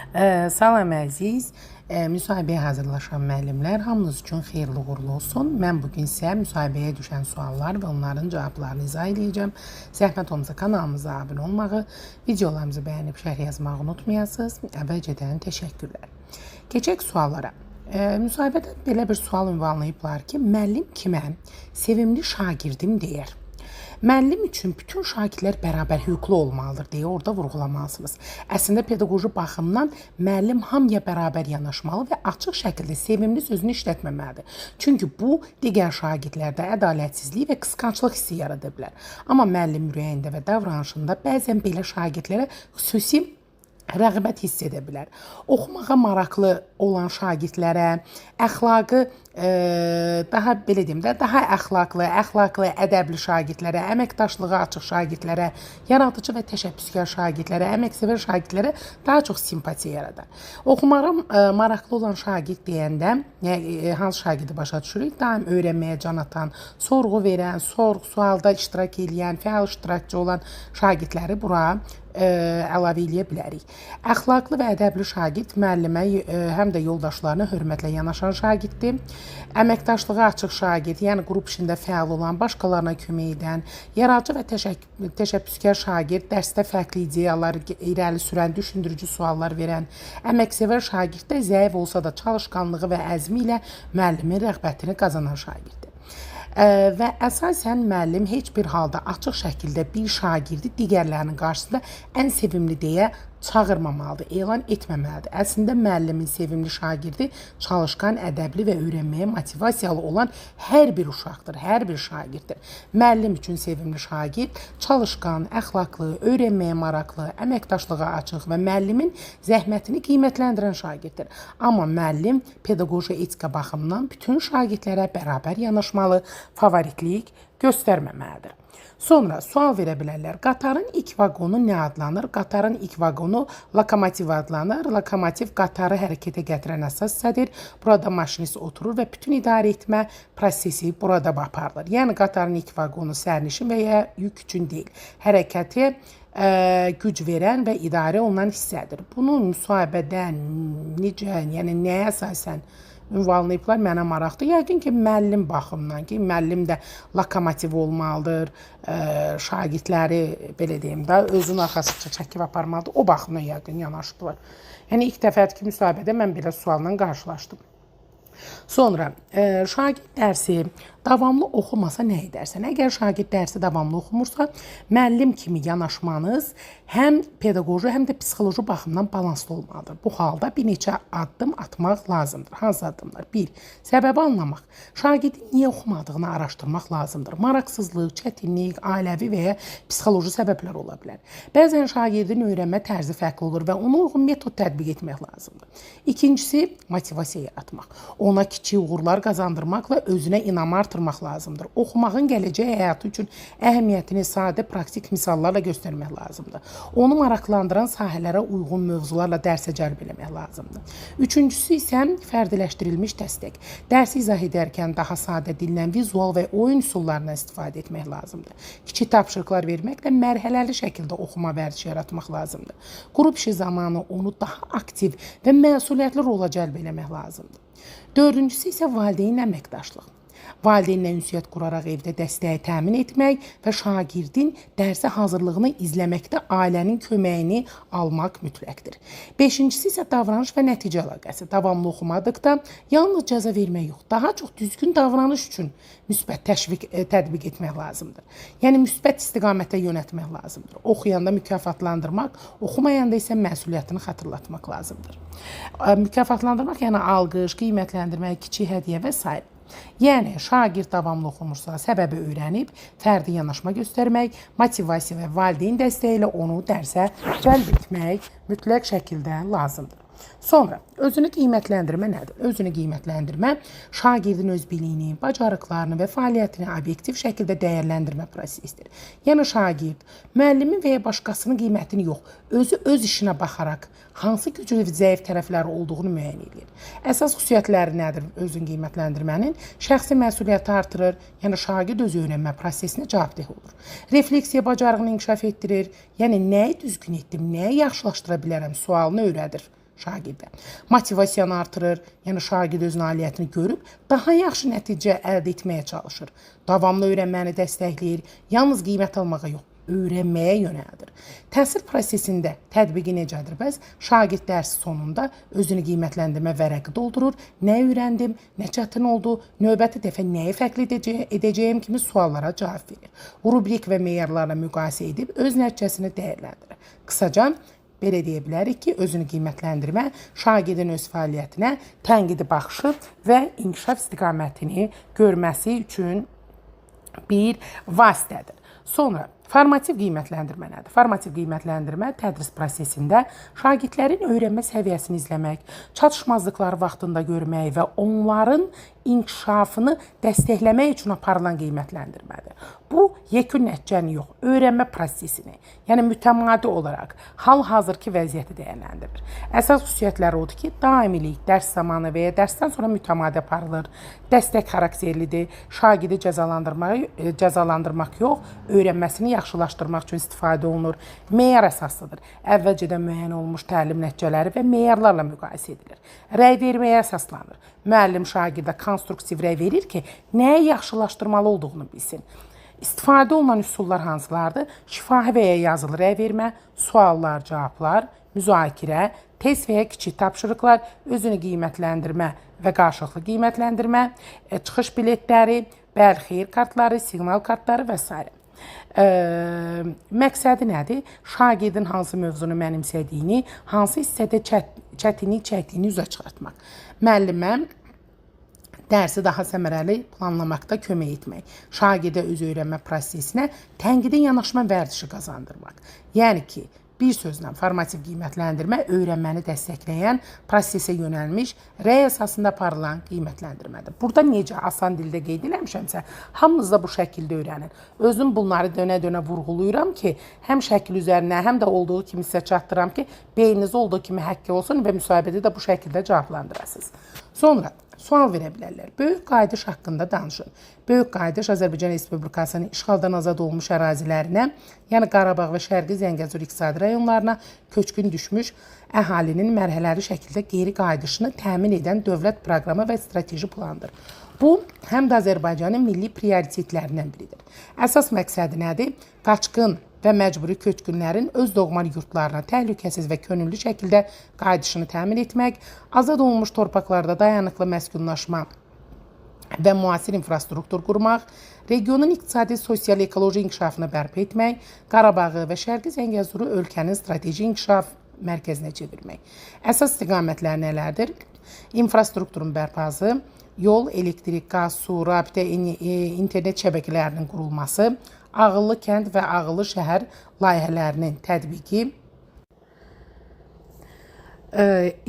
Salam əziz, müsahibəyə hazırlaşan müəllimlər, hamınız üçün xeyirli uğurlu olsun. Mən bu gün sizə müsahibəyə düşən suallar və onların cavablarını izah edəcəm. Zəhmət olmasa kanalımıza abunə olmağı, videolarımızı bəyənib şərh yazmağı unutmayasınız. Əvvəlcədən təşəkkürlər. Keçək suallara. Müsahibədə belə bir sual ünvanlayıblar ki, müəllim kimə sevimli şagirdim deyər? Müəllim üçün bütün şagirdlər bərabər hüquqlu olmalıdır deyə orada vurğulamalısınız. Əslində pedaqoji baxımdan müəllim hamıya bərabər yanaşmalı və açıq şəkildə sevimli sözünü işlətməməlidir. Çünki bu digər şagirdlərdə ədalətsizlik və qısqanclıq hissi yarada bilər. Amma müəllim ürəyində və davranışında bəzən belə şagirdlərə xüsusi rəğbət hiss edə bilər. Oxumağa maraqlı olan şagirdlərə, əxlaqı daha belə deyim də, daha əxlaqlı, ədəbli şagirdlərə, əməkdaşlığa açıq şagirdlərə, yaradıcı və təşəbbüskar şagirdlərə, əməksevər şagirdlərə daha çox simpatiya yaradar. Oxumağa maraqlı olan şagird deyəndə, hansı şagirdi başa düşürük? Daim öyrənməyə can atan, sorğu verən, sualda iştirak eləyən, fəal iştirakçı olan şagirdləri bura əlavə eləyə bilərik. Əxlaqlı və ədəbli şagird müəllimə həm də yoldaşlarına hörmətlə yanaşan şagirddir. Əməkdaşlığa açıq şagird, yəni qrup işində fəal olan, başqalarına kömək edən, yaradıcı və təşəbbüskar şagird, dərsdə fərqli ideyalar irəli sürən, düşündürücü suallar verən, əməksevər şagird də zəif olsa da çalışqanlığı və əzmi ilə müəllimin rəğbətini qazanan şagirddir. Və əsasən müəllim heç bir halda açıq şəkildə bir şagirdi digərlərinin qarşısında ən sevimli deyə çağırmamalıdır, elan etməməlidir. Əslində müəllimin sevimli şagirdi çalışqan, ədəbli və öyrənməyə motivasiyalı olan hər bir uşaqdır, hər bir şagirddir. Müəllim üçün sevimli şagird çalışqan, əxlaqlı, öyrənməyə maraqlı, əməkdaşlığa açıq və müəllimin zəhmətini qiymətləndirən şagirddir. Amma müəllim pedaqoji etika baxımından bütün şagirdlərə bərabər yanaşmalı, favoritlik göstərməməlidir. Sonra sual verə bilərlər. Qatarın ilk vaqonu nə adlanır? Qatarın ilk vaqonu lokomotiv adlanır. Lokomotiv qatarı hərəkətə gətirən əsas hissədir. Burada maşinist oturur və bütün idarə etmə prosesi burada aparılır. Yəni qatarın ilk vaqonu sərnişin və ya yük üçün deyil. Hərəkəti güc verən və idarə olunan hissədir. Bunu müsahibədə necə, yəni nəyə əsasən ünvanlayıblar, mənə maraqdır. Yəqin ki, müəllim baxımından ki, müəllim də lokomotiv olmalıdır, şagirdləri, belə deyim də, özünün arxasınca çəkib aparmalıdır. O baxımdan yəqin yanaşıblar. Yəni, ilk dəfədir ki, müsahibədə mən belə sualla qarşılaşdım. Sonra, şagird dərsi davamlı oxumasa nə edərsən? Əgər şagird dərsi davamlı oxumursa, müəllim kimi yanaşmanız həm pedaqoji, həm də psixoloji baxımdan balanslı olmalıdır. Bu halda bir neçə addım atmaq lazımdır. Hansı addımlar? 1. Səbəbi anlamaq. Şagirdin niyə oxumadığını araşdırmaq lazımdır. Maraqsızlıq, çətinlik, ailəvi və ya psixoloji səbəblər ola bilər. Bəzən şagirdin öyrənmə tərzi fərqli olur və ona uyğun metod tətbiq etmək lazımdır. İkincisi, motivasiya yaratmaq. Ona kiçik uğurlar qazandırmaqla özünə inamı artırmaq lazımdır. Oxumağın gələcək həyatı üçün əhəmiyyətini sadə praktik misallarla göstərmək lazımdır. Onu maraqlandıran sahələrə uyğun mövzularla dərsə cəlb eləmək lazımdır. Üçüncüsü isə fərdiləşdirilmiş dəstək. Dərsi izah edərkən daha sadə dillə, vizual və oyun üsullarından istifadə etmək lazımdır. Kiçik tapşırıqlar verməklə mərhələli şəkildə oxuma vərdişi yaratmaq lazımdır. Qrup işi zamanı onu daha aktiv və məsuliyyətli rola cəlb eləmək lazımdır. Dördüncüsü isə valideyn əməkdaşlıq. Valideynlə ünsiyyət quraraq evdə dəstəyi təmin etmək və şagirdin dərsə hazırlığını izləməkdə ailənin köməyini almaq mütləqdir. Beşincisi isə davranış və nəticə əlaqəsi. Davamlı oxumadıqda yalnız cəza vermək yox, daha çox düzgün davranış üçün müsbət təşviq tətbiq etmək lazımdır. Yəni müsbət istiqamətə yönəltmək lazımdır. Oxuyanda mükafatlandırmaq, oxumayanda isə məsuliyyətini xatırlatmaq lazımdır. Mükafatlandırmaq, yəni alqış, qiymətləndirmək, kiçik hədiyyə və s. Yəni, şagird davamlı oxumursa, səbəbi öyrənib, fərdi yanaşma göstərmək, motivasiya və valideyn dəstəyi ilə onu dərsə cəlb etmək mütləq şəkildə lazımdır. Sonra, özünü qiymətləndirmə nədir? Özünü qiymətləndirmə, şagirdin öz biliyini, bacarıqlarını və fəaliyyətini obyektiv şəkildə dəyərləndirmə prosesidir. Yəni, şagird müəllimin və ya başqasının qiymətini yox, özü öz işinə baxaraq hansı güclü və zəif tərəfləri olduğunu müəyyən edir. Əsas xüsusiyyətləri nədir özünü qiymətləndirmənin? Şəxsi məsuliyyəti artırır, yəni şagird öz öyrənmə prosesinə cavabdeh olur. Refleksiya bacarığını inkişaf etdirir, yəni nəyi düzgün etdim, nəyi yaxşılaşdıra bilərəm sualını öyrədir. şagirdə. Motivasiyanı artırır, yəni şagird öz nailiyyətini görüb daha yaxşı nəticə əldə etməyə çalışır. Davamlı öyrənməni dəstəkləyir, yalnız qiymət almağa yox, öyrənməyə yönəldir. Təhsil prosesində tətbiqi necədir bəs? Şagird dərs sonunda özünü qiymətləndirmə vərəqi doldurur. Nə öyrəndim, nə çətin oldu, növbəti dəfə nəyi fərqli edəcəyim kimi suallara cavab verir. Rubrik və meyarlarla müqayisə edib öz nəticəsini dəyərləndirir. Qısaca belə deyə bilərik ki, özünü qiymətləndirmə şagirdin öz fəaliyyətinə tənqidi baxışı və inkişaf istiqamətini görməsi üçün bir vasitədir. Sonra formativ qiymətləndirmə nədir? Formativ qiymətləndirmə tədris prosesində şagirdlərin öyrənmə səviyyəsini izləmək, çatışmazlıqları vaxtında görmək və onların inkişafını dəstəkləmək üçün aparılan qiymətləndirmədir. Bu yekun nəticəni yox, öyrənmə prosesini, yəni mütəmadi olaraq hal-hazırki vəziyyəti dəyərləndirir. Əsas xüsusiyyətləri odur ki, daimilik, dərs zamanı və ya dərsdən sonra mütəmadi aparılır, dəstək xarakterlidir, şagirdi cəzalandırmaq yox, öyrənməsini yaxşılaşdırmaq üçün istifadə olunur, meyar əsaslıdır. Əvvəlcədən müəyyən olunmuş təlim nəticələri və meyarlarla müqayisə edilir. Rəy verməyə əsaslanır. Müəllim şagirdə konstruktiv rəy verir ki, nəyi yaxşılaşdırmalı olduğunu bilsin. İstifadə olunan üsullar hansılardır? Şifahi və ya yazılı rəy vermə, suallar, cavablar, müzakirə, test və ya kiçik tapşırıqlar, özünü qiymətləndirmə və qarşılıqlı qiymətləndirmə, çıxış biletləri, bəli, xeyir kartları, siqnal kartları və s. Məqsədi nədir? Şagirdin hansı mövzunu mənimsədiyini, hansı hissədə çətinlik çəkdiyini üzə çıxartmaq. Müəllimə dərsi daha səmərəli planlamaqda kömək etmək, şagirdə öz öyrənmə prosesinə tənqidi yanaşma vərdişi qazandırmaq. Yəni ki, bir sözlə formativ qiymətləndirmə öyrənməni dəstəkləyən, prosesə yönəlmiş, rəy əsasında aparılan qiymətləndirmədir. Burada necə asan dildə qeyd eləmişəmsə, hamınız da bu şəkildə öyrənin. Özüm bunları dönə-dönə vurğuluyuram ki, həm şəkil üzərinə, həm də olduğu kimi sizə çatdıram ki, beyninizdə olduğu kimi həkk olsun və müsahibədə də bu şəkildə cavablandırasınız. Sonra sual verə bilərlər. Böyük qayıdış haqqında danışın. Böyük qayıdış Azərbaycan Respublikasının işğaldan azad olmuş ərazilərinə, yəni Qarabağ və Şərqi Zəngəzur iqtisadi rayonlarına köçkün düşmüş əhalinin mərhələli şəkildə geri qayıdışını təmin edən dövlət proqramı və strateji planıdır. Bu, həm də Azərbaycanın milli prioritetlərindən biridir. Əsas məqsədi nədir? Qaçqın və məcburi köçkünlərin öz doğma yurtlarına təhlükəsiz və könüllü şəkildə qayıdışını təmin etmək, azad olunmuş torpaqlarda dayanıqlı məskunlaşma və müasir infrastruktur qurmaq, regionun iqtisadi, sosial, ekoloji inkişafını bərpa etmək, Qarabağı və Şərqi Zəngəzuru ölkənin strateji inkişaf mərkəzinə çevirmək. Əsas istiqamətlər nələrdir? İnfrastrukturun bərpası, yol, elektrik, qaz, su, rabitə, internet şəbəkələrinin qurulması, ağıllı kənd və ağıllı şəhər layihələrinin tətbiqi.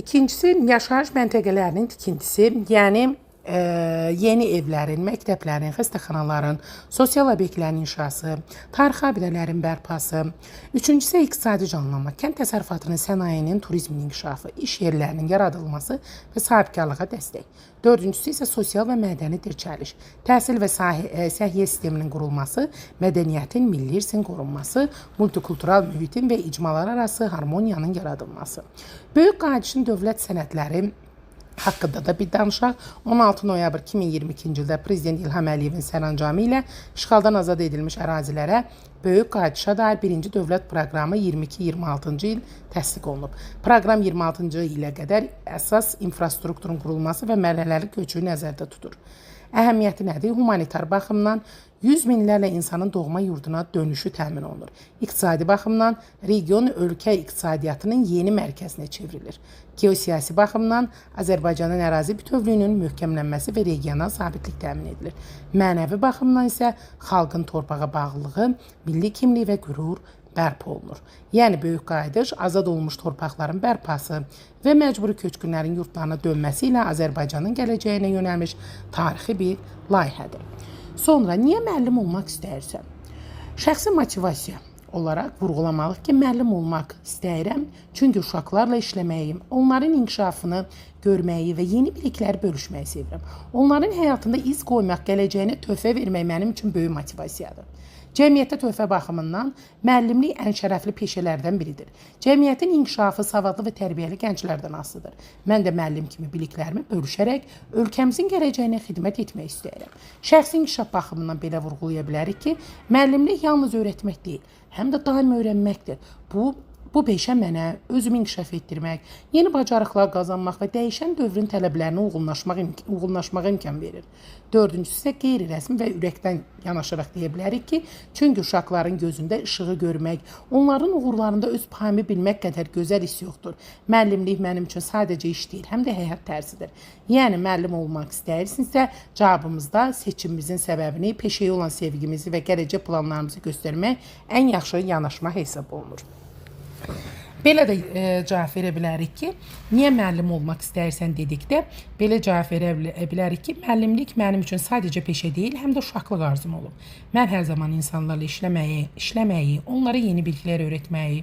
İkincisi, yaşayış məntəqələrinin tikintisi, yəni yeni evlərin, məktəblərin, xəstəxanaların, sosial obyektlərin inşası, tarixi abidələrin bərpası. Üçüncüsü, iqtisadi canlanma, kənd təsərrüfatının, sənayenin, turizmin inkişafı, iş yerlərinin yaradılması və sahibkarlığa dəstək. Dördüncüsü isə sosial və mədəni dirçəliş, təhsil və səhiyyə sisteminin qurulması, mədəniyyətin, milli irsin qorunması, multikultural mühitin və icmalar arası harmoniyanın yaradılması. Böyük qayıdışın dövlət sənədləri haqqında da bir danışaq. 16 noyabr 2022-ci ildə Prezident İlham Əliyevin sərəncamı ilə işğaldan azad edilmiş ərazilərə böyük qayıdışa dair birinci dövlət proqramı 22-26-cı il təsdiq olunub. Proqram 26-cı ilə qədər əsas infrastrukturun qurulması və mərhələli köçü nəzərdə tutur. Əhəmiyyəti nədir? Humanitar baxımdan 100 minlərlə insanın doğma yurduna dönüşü təmin olunur. İqtisadi baxımdan region ölkə iqtisadiyyatının yeni mərkəzinə çevrilir. Geosiyasi baxımdan Azərbaycanın ərazi bütövlüyünün möhkəmlənməsi və regional sabitlik təmin edilir. Mənəvi baxımdan isə xalqın torpağa bağlılığı, milli kimlik və qürur bərpa olunur. Yəni böyük qayıdış azad olunmuş torpaqların bərpası və məcburi köçkünlərin yurtlarına dönməsi ilə Azərbaycanın gələcəyinə yönəlmiş tarixi bir layihədir. Sonra niyə müəllim olmaq istəyirsən? Şəxsi motivasiya olaraq vurğulamalıyıq ki, müəllim olmaq istəyirəm, çünki uşaqlarla işləməyi, onların inkişafını görməyi və yeni bilikləri bölüşməyi sevirəm. Onların həyatında iz qoymaq, gələcəyinə töhfə vermək mənim üçün böyük motivasiyadır. Cəmiyyətə töhfə baxımından müəllimlik ən şərəfli peşələrdən biridir. Cəmiyyətin inkişafı savadlı və tərbiyəli gənclərdən asılıdır. Mən də müəllim kimi biliklərimi bölüşərək ölkəmizin gələcəyinə xidmət etmək istəyirəm. Şəxsi inkişaf baxımından belə vurğulaya bilərik ki, müəllimlik yalnız öyrətmək deyil, həm də daim öyrənməkdir. Bu peşə mənə özümü inkişaf etdirmək, yeni bacarıqlar qazanmaq və dəyişən dövrün tələblərinə uyğunlaşmağa imkan verir. Dördüncüsü isə qeyri-rəsmi və ürəkdən yanaşaraq deyə bilərik ki, çünki uşaqların gözündə işığı görmək, onların uğurlarında öz payımı bilmək qədər gözəl hiss yoxdur. Müəllimlik mənim üçün sadəcə iş deyil, həm də həyat tərzidir. Yəni müəllim olmaq istəyirsinizsə, cavabımızda seçimimizin səbəbini, peşəyə olan sevgimizi və gələcək planlarımızı göstərmək ən yaxşı yanaşma hesab olunur. Belə də cavab verə bilərik ki, niyə müəllim olmaq istəyirsən dedikdə, belə cavab verə bilərik ki, müəllimlik mənim üçün sadəcə peşə deyil, həm də uşaqlıq arzum olub. Mən hər zaman insanlarla işləməyi, onlara yeni biliklər öyrətməyi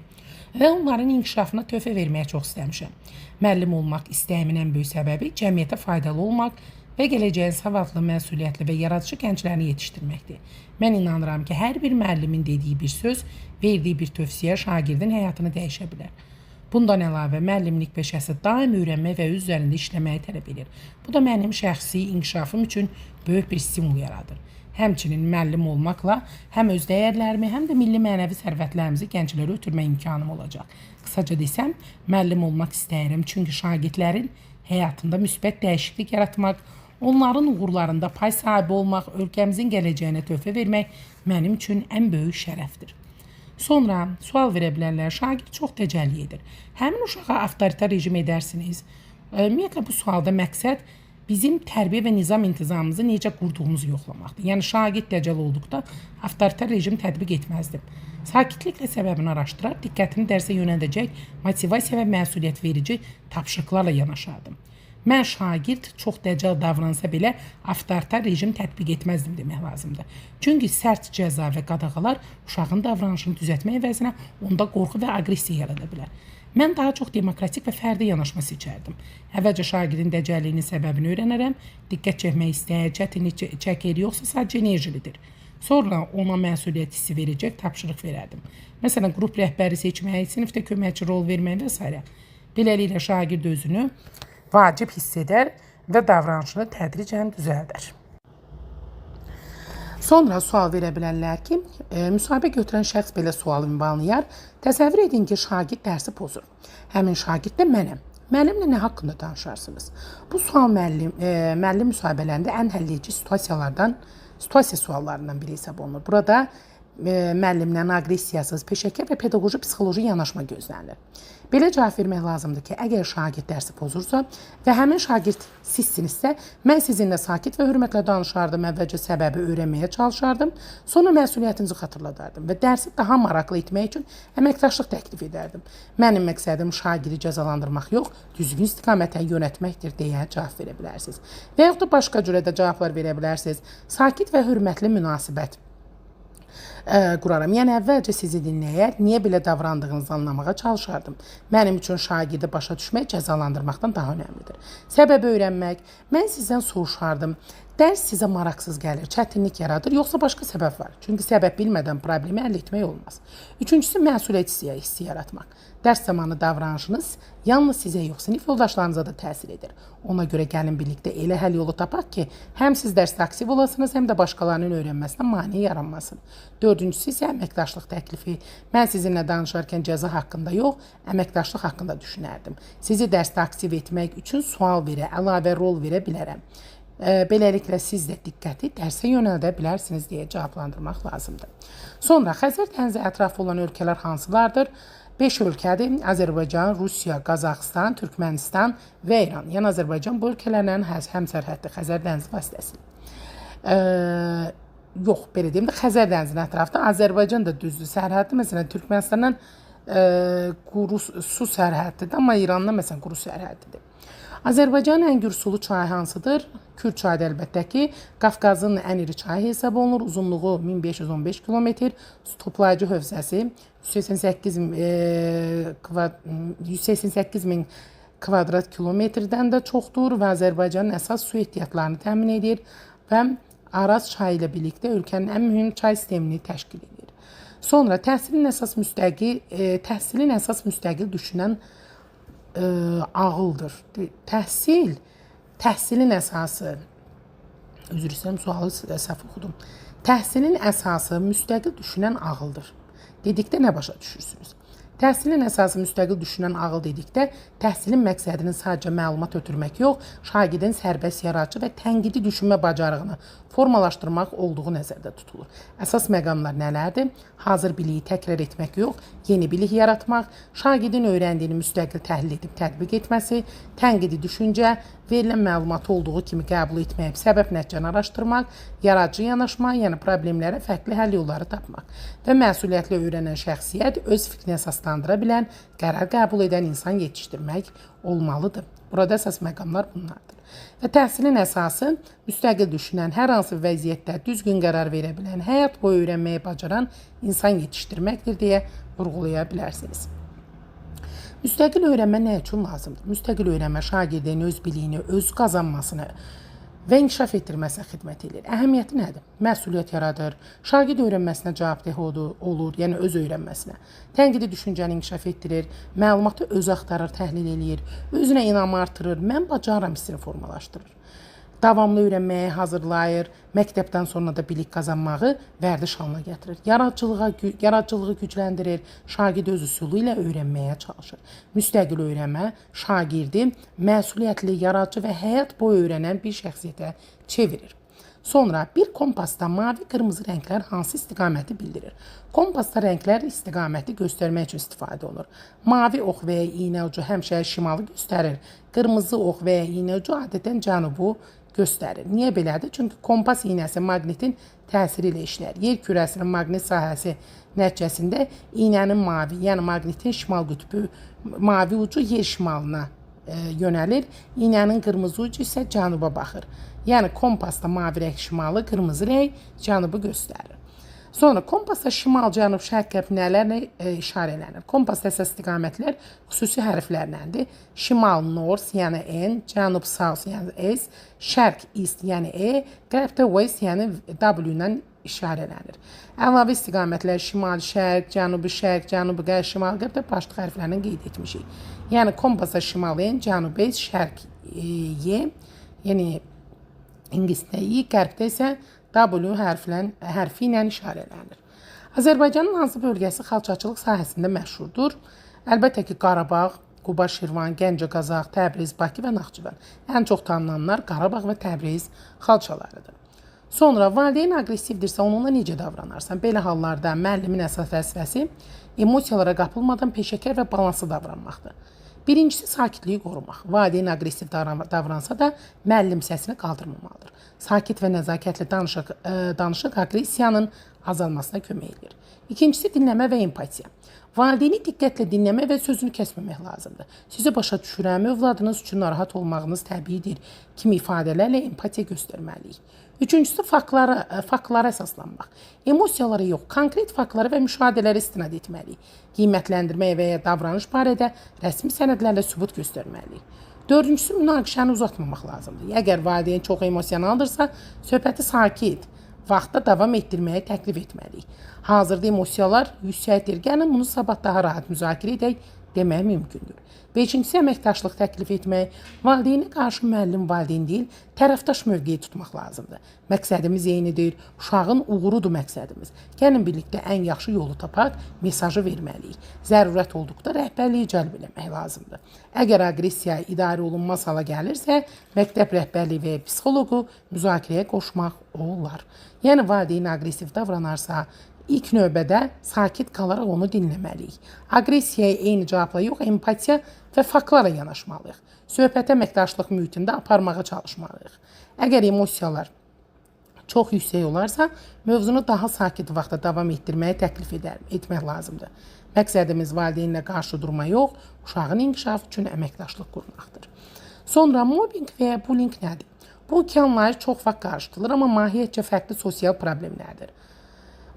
və onların inkişafına töhfə verməyi çox istəmişəm. Müəllim olmaq istəyimin ən böyük səbəbi cəmiyyətə faydalı olmaq və gələcəyin savadlı, məsuliyyətli və yaradıcı gənclərini yetişdirməkdir. Mən inanıram ki, hər bir müəllimin dediyi bir söz, verdiyi bir tövsiyə şagirdin həyatını dəyişə bilər. Bundan əlavə, müəllimlik peşəsi daim öyrənmək və öz üzərində işləməyi tələb edir. Bu da mənim şəxsi inkişafım üçün böyük bir stimul yaradır. Həmçinin müəllim olmaqla həm öz dəyərlərimi, həm də milli mənəvi sərvətlərimizi gənclərə ötürmək imkanım olacaq. Qısaca desəm, müəllim olmaq istəyirəm, çünki şagirdlərin həyatında müsbət dəyişiklik yaratmaq, onların uğurlarında pay sahibi olmaq, ölkəmizin gələcəyinə töhfə vermək mənim üçün ən böyük şərəfdir. Sonra sual verə bilərlər, şagird çox təcəlli edir. Həmin uşağa avtoritar rejim edərsiniz. Ümumiyyətlə, bu sualda məqsəd bizim tərbiyə və nizam intizamımızı necə qurduğumuzu yoxlamaqdır. Yəni, şagird dəcəl olduqda avtoritar rejim tətbiq etməzdim. Sakitliklə səbəbini araşdırar, diqqətini dərsə yönəldəcək motivasiya və məsuliyyət verici tapşırıqlarla yanaşardım. Mən şagird çox dəcəl davransa belə avtoritar rejim tətbiq etməzdim demək lazımdır. Çünki sərt cəza və qadağalar uşağın davranışını düzəltmək əvəzinə onda qorxu və aqressiya yarada bilər. Mən daha çox demokratik və fərdi yanaşma seçərdim. Əvvəlcə şagirdin dəcəlliyinin səbəbini öyrənərəm, diqqət çəkmək istəyir, çətinlik çəkir, yoxsa sadəcə enerjilidir. Sonra ona məsuliyyət hissi verəcək tapşırıq verərdim. Məsələn, qrup rəhbəri seçmək, sinifdə köməkçi rol vermək və s. Beləliklə şagird özünü vacib hiss edər və davranışını tədricən düzəldər. Sonra sual verə bilərlər ki, müsahibə götürən şəxs belə sual ünvanlayar. Təsəvvür edin ki, şagird dərsi pozur. Həmin şagird də mənəm. Müəllimlə nə haqqında danışarsınız? Bu sual müəllim müsahibələrində ən həlledici situasiya suallarından biri hesab olunur. Burada müəllimdən aqressiyasız, peşəkar və pedaqoji psixoloji yanaşma gözlənilir. Belə cavab vermək lazımdır ki, əgər şagird dərsi pozursa və həmin şagird sizsinizsə, mən sizinlə sakit və hörmətlə danışardım, əvvəlcə səbəbi öyrənməyə çalışardım, sonra məsuliyyətinizi xatırladardım və dərsi daha maraqlı etmək üçün əməkdaşlıq təklif edərdim. Mənim məqsədim şagirdi cəzalandırmaq yox, düzgün istiqamətə yönəltməkdir deyə cavab verə bilərsiniz. Və yaxud da başqa cürə də cavablar verə bilərsiniz. Sakit və hörmətli münasibət quraram. Yəni, əvvəlcə sizi dinləyər, niyə belə davrandığınızı anlamağa çalışardım. Mənim üçün şagirdi başa düşmək cəzalandırmaqdan daha önəmlidir. Səbəbi öyrənmək, mən sizdən soruşardım. Dərs sizə maraqsız gəlir, çətinlik yaradır, yoxsa başqa səbəb var? Çünki səbəb bilmədən problemi həll etmək olmaz. Üçüncüsü, məsuliyyət hissi yaratmaq. Dərs zamanı davranışınız yalnız sizə yox, sinif yoldaşlarınıza da təsir edir. Ona görə gəlin birlikdə elə həll yolu tapaq ki, həm siz dərsdə aktiv olasınız, həm də başqalarının öyrənməsinə mane yaranmasın. Dördüncüsü isə əməkdaşlıq təklifi. Mən sizinlə danışarkən cəza haqqında yox, əməkdaşlıq haqqında düşünərdim. Sizi dərsdə aktiv etmək üçün sual verə, əlavə rol verə bilərəm. Beləliklə siz də diqqəti dərsə yönəldə bilərsiniz deyə cavablandırmaq lazımdır. Sonra Xəzər dənizi ətrafı olan ölkələr hansılardır? 5 ölkədir: Azərbaycan, Rusiya, Qazaxıstan, Türkmənistan və İran. Yəni Azərbaycan bu ölkələrlə həmsərhəddir Xəzər dənizi vasitəsilə. Yox, belə deyim də, Xəzər dənizinin ətrafında Azərbaycan da düzdür sərhəddir. Məsələn, Türkmənistandan quru su sərhəddidir, amma İrandan məsələn quru sərhəddidir. Azərbaycanın ən gürsulu çayı hansıdır? Kür çayı da əlbəttə ki, Qafqazın ən iri çayı hesab olunur. Uzunluğu 1515 kilometr, su toplayıcı hövzəsi 188 min kvadrat kilometrdən də çoxdur və Azərbaycanın əsas su ehtiyatlarını təmin edir və Araz çayı ilə birlikdə ölkənin ən mühüm çay sistemini təşkil edir. Sonra təhsilin əsas müstəqil düşünən ağıldır. Təhsilin əsası, üzr istəyirəm, sualı səhv oxudum. Təhsilin əsası müstəqil düşünən ağıldır. Dedikdə nə başa düşürsünüz? Təhsilin əsası müstəqil düşünən ağıl dedikdə, təhsilin məqsədinin sadəcə məlumat ötürmək yox, şagirdin sərbəst, yaradıcı və tənqidi düşünmə bacarığını formalaşdırmaq olduğu nəzərdə tutulur. Əsas məqamlar nələrdir? Hazır biliyi təkrar etmək yox, yeni bilik yaratmaq, şagirdin öyrəndiyini müstəqil təhlil edib tətbiq etməsi, tənqidi düşüncə, verilən məlumatı olduğu kimi qəbul etməyib səbəb-nəticəni araşdırmaq, yaradıcı yanaşma, yəni problemlərə fərqli həll yolları tapmaq və məsuliyyətli öyrənən şəxsiyyət öz fikrini əsaslandıra bilən, qərar qəbul edən insan yetişdirmək olmalıdır. Burada əsas məqamlar bunlardır. Və təhsilin əsası müstəqil düşünən, hər hansı vəziyyətdə düzgün qərar verə bilən, həyat boyu öyrənməyi bacaran insan yetişdirməkdir deyə vurğulaya bilərsiniz. Müstəqil öyrənmə nə üçün lazımdır? Müstəqil öyrənmə şagirdin öz biliyini, öz qazanmasını və inkişaf etdirməsinə xidmət edir. Əhəmiyyəti nədir? Məsuliyyət yaradır, şagird öyrənməsinə cavabdeh olur, yəni öz öyrənməsinə. Tənqidi düşüncəni inkişaf etdirir, məlumatı özü axtarır, təhlil eləyir, özünə inamı artırır, mən bacarıram hissini formalaşdırır. Davamlı öyrənməyə hazırlayır, məktəbdən sonra da bilik qazanmağı vərdiş halına gətirir. Yaradıcılığı gücləndirir, şagird öz üsulu ilə öyrənməyə çalışır. Müstəqil öyrənmə şagirdi məsuliyyətli, yaradıcı və həyat boyu öyrənən bir şəxsiyyətə çevirir. Sonra bir kompasda mavi, qırmızı rənglər hansı istiqaməti bildirir? Kompasda rənglər istiqaməti göstərmək üçün istifadə olunur. Mavi ox və ya iynə ucu həmişə şimalı göstərir. Qırmızı ox və ya iynə ucu adətən cənubu göstərir. Niyə belədir? Çünki kompas iynəsi maqnitin təsiri ilə işləyir. Yer kürəsinin maqnit sahəsi nəticəsində iynənin mavi, yəni maqnitin şimal qütbü mavi ucu yer şimalına yönəlir. İynənin qırmızı ucu isə cənuba baxır. Yəni kompasda mavi rəng şimalı, qırmızı rəng cənubu göstərir. Sonra kompasda şimal, cənub, şərq, qərb nələrlə işarələnir? Kompasda əsas istiqamətlər xüsusi hərflərləndir. Şimal, north, yəni N, cənub, south, yəni S, şərq, east, yəni E, qərbdə west, yəni W ilə işarələnir. Əlavə istiqamətlər şimal, şərq, cənubi şərq, cənubi qərb, şimal, qərbdə başlıq hərflərini qeyd etmişik. Yəni kompasda şimal N, cənub S, şərq Y, yəni ingilisdə I, qərbdə isə W hərfi ilə işarələnir. Azərbaycanın hansı bölgəsi xalçaçılıq sahəsində məşhurdur? Əlbəttə ki, Qarabağ, Quba, Şirvan, Gəncə, Qazax, Təbriz, Bakı və Naxçıvan. Ən çox tanınanlar Qarabağ və Təbriz xalçalarıdır. Sonra valideyn aqressivdirsə onunla necə davranarsan? Belə hallarda müəllimin əsas vəzifəsi emosiyalara qapılmadan peşəkar və balanslı davranmaqdır. Birincisi, sakitliyi qorumaq. Valideyn aqressiv davransa da müəllim səsini qaldırmamalıdır. Sakit və nəzakətli danışıq aqressiyanın azalmasına kömək edir. İkincisi, dinləmə və empatiya. Valideyni diqqətlə dinləmək və sözünü kəsməmək lazımdır. Sizi başa düşürəm, övladınız üçün narahat olmağınız təbiidir kimi ifadələrlə empatiya göstərməliyik. Üçüncüsü, faktlara əsaslanmaq. Emosiyalara yox, konkret faktlara və müşahidələrə istinad etməliyik. Qiymətləndirmək və ya davranış barədə rəsmi sənədlərlə sübut göstərməliyik. Dördüncüsü, münaqişəni uzatmamaq lazımdır. Əgər valideyn çox emosionaldırsa, söhbəti sakit vaxtda davam etdirməyi təklif etməliyik. Hazırda emosiyalar yüksəkdir. Gəlin bunu sabah daha rahat müzakirə edək demək mümkündür. Beşincisi, əməkdaşlıq təklif etmək. Valideynə qarşı müəllim valideyn deyil, tərəfdaş mövqeyi tutmaq lazımdır. Məqsədimiz eynidir, uşağın uğurudur məqsədimiz. Gəlin birlikdə ən yaxşı yolu tapaq, mesajı verməliyik. Zərurət olduqda rəhbərliyi cəlb eləmək lazımdır. Əgər aqressiya idarə olunmaz hala gəlirsə, məktəb rəhbərliyi və psixoloqu müzakirəyə qoşmaq olar. Yəni, valideyn aqressiv davranarsa, ilk növbədə sakit qalaraq onu dinləməliyik. Aqressiyaya eyni cavabla yox, empatiya və faktlara yanaşmalıyıq. Söhbətə əməkdaşlıq mühitində aparmağa çalışmalıyıq. Əgər emosiyalar çox yüksək olarsa, mövzunu daha sakit vaxtda davam etdirməyi təklif etmək lazımdır. Məqsədimiz valideynlə qarşı durma yox, uşağın inkişafı üçün əməkdaşlıq qurmaqdır. Sonra mobbing və ya bullying nədir? Bu iki anlayış çox vaxt qarışdırılır, amma mahiyyətcə fərqli sosial problemlərdir.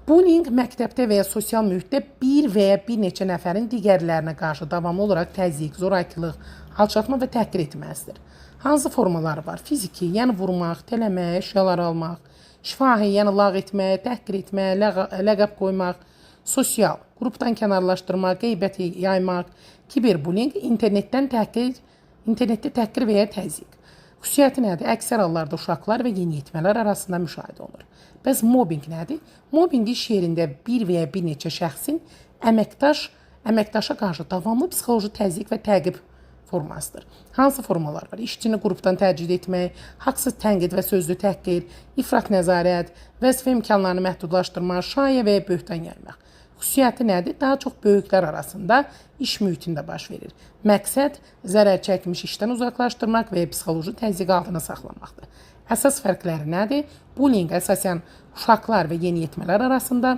Bullying məktəbdə və ya sosial mühitdə bir və ya bir neçə nəfərin digərlərinə qarşı davamlı olaraq təzyiq, zorakılıq, alçaltma və təhqir etməsidir. Hansı formaları var? Fiziki, yəni vurmaq, tələmək, əşyaları almaq. Şifahi, yəni lağ etmək, təhqir etmək, ləqəb qoymaq, sosial, qrupdan kənarlaşdırmaq, qeybət yaymaq, kiberbullying, internetdə təhqir və ya təzyiq. Xüsusiyyəti nədir? Əksər hallarda uşaqlar və yeniyetmələr arasında müşahidə olunur. Bəs mobbinq nədir? Mobbinq iş yerində bir və ya bir neçə şəxsin əməkdaşa qarşı davamlı psixoloji təzyiq və təqib formasıdır. Hansı formalar var? İşçini qrupdan təcrid etmək, haqsız tənqid və sözlü təhqir, ifrat nəzarət, vəzifə imkanlarını məhdudlaşdırmaq, şayiə və ya böhtan yaymaq. Xüsusiyyəti nədir? Daha çox böyüklər arasında iş mühitində baş verir. Məqsəd zərər çəkmiş işdən uzaqlaşdırmaq və ya psixoloji təzyiq altına saxlamaqdır. Əsas fərqləri nədir? Bullying əsasən uşaqlar və yeniyetmələr arasında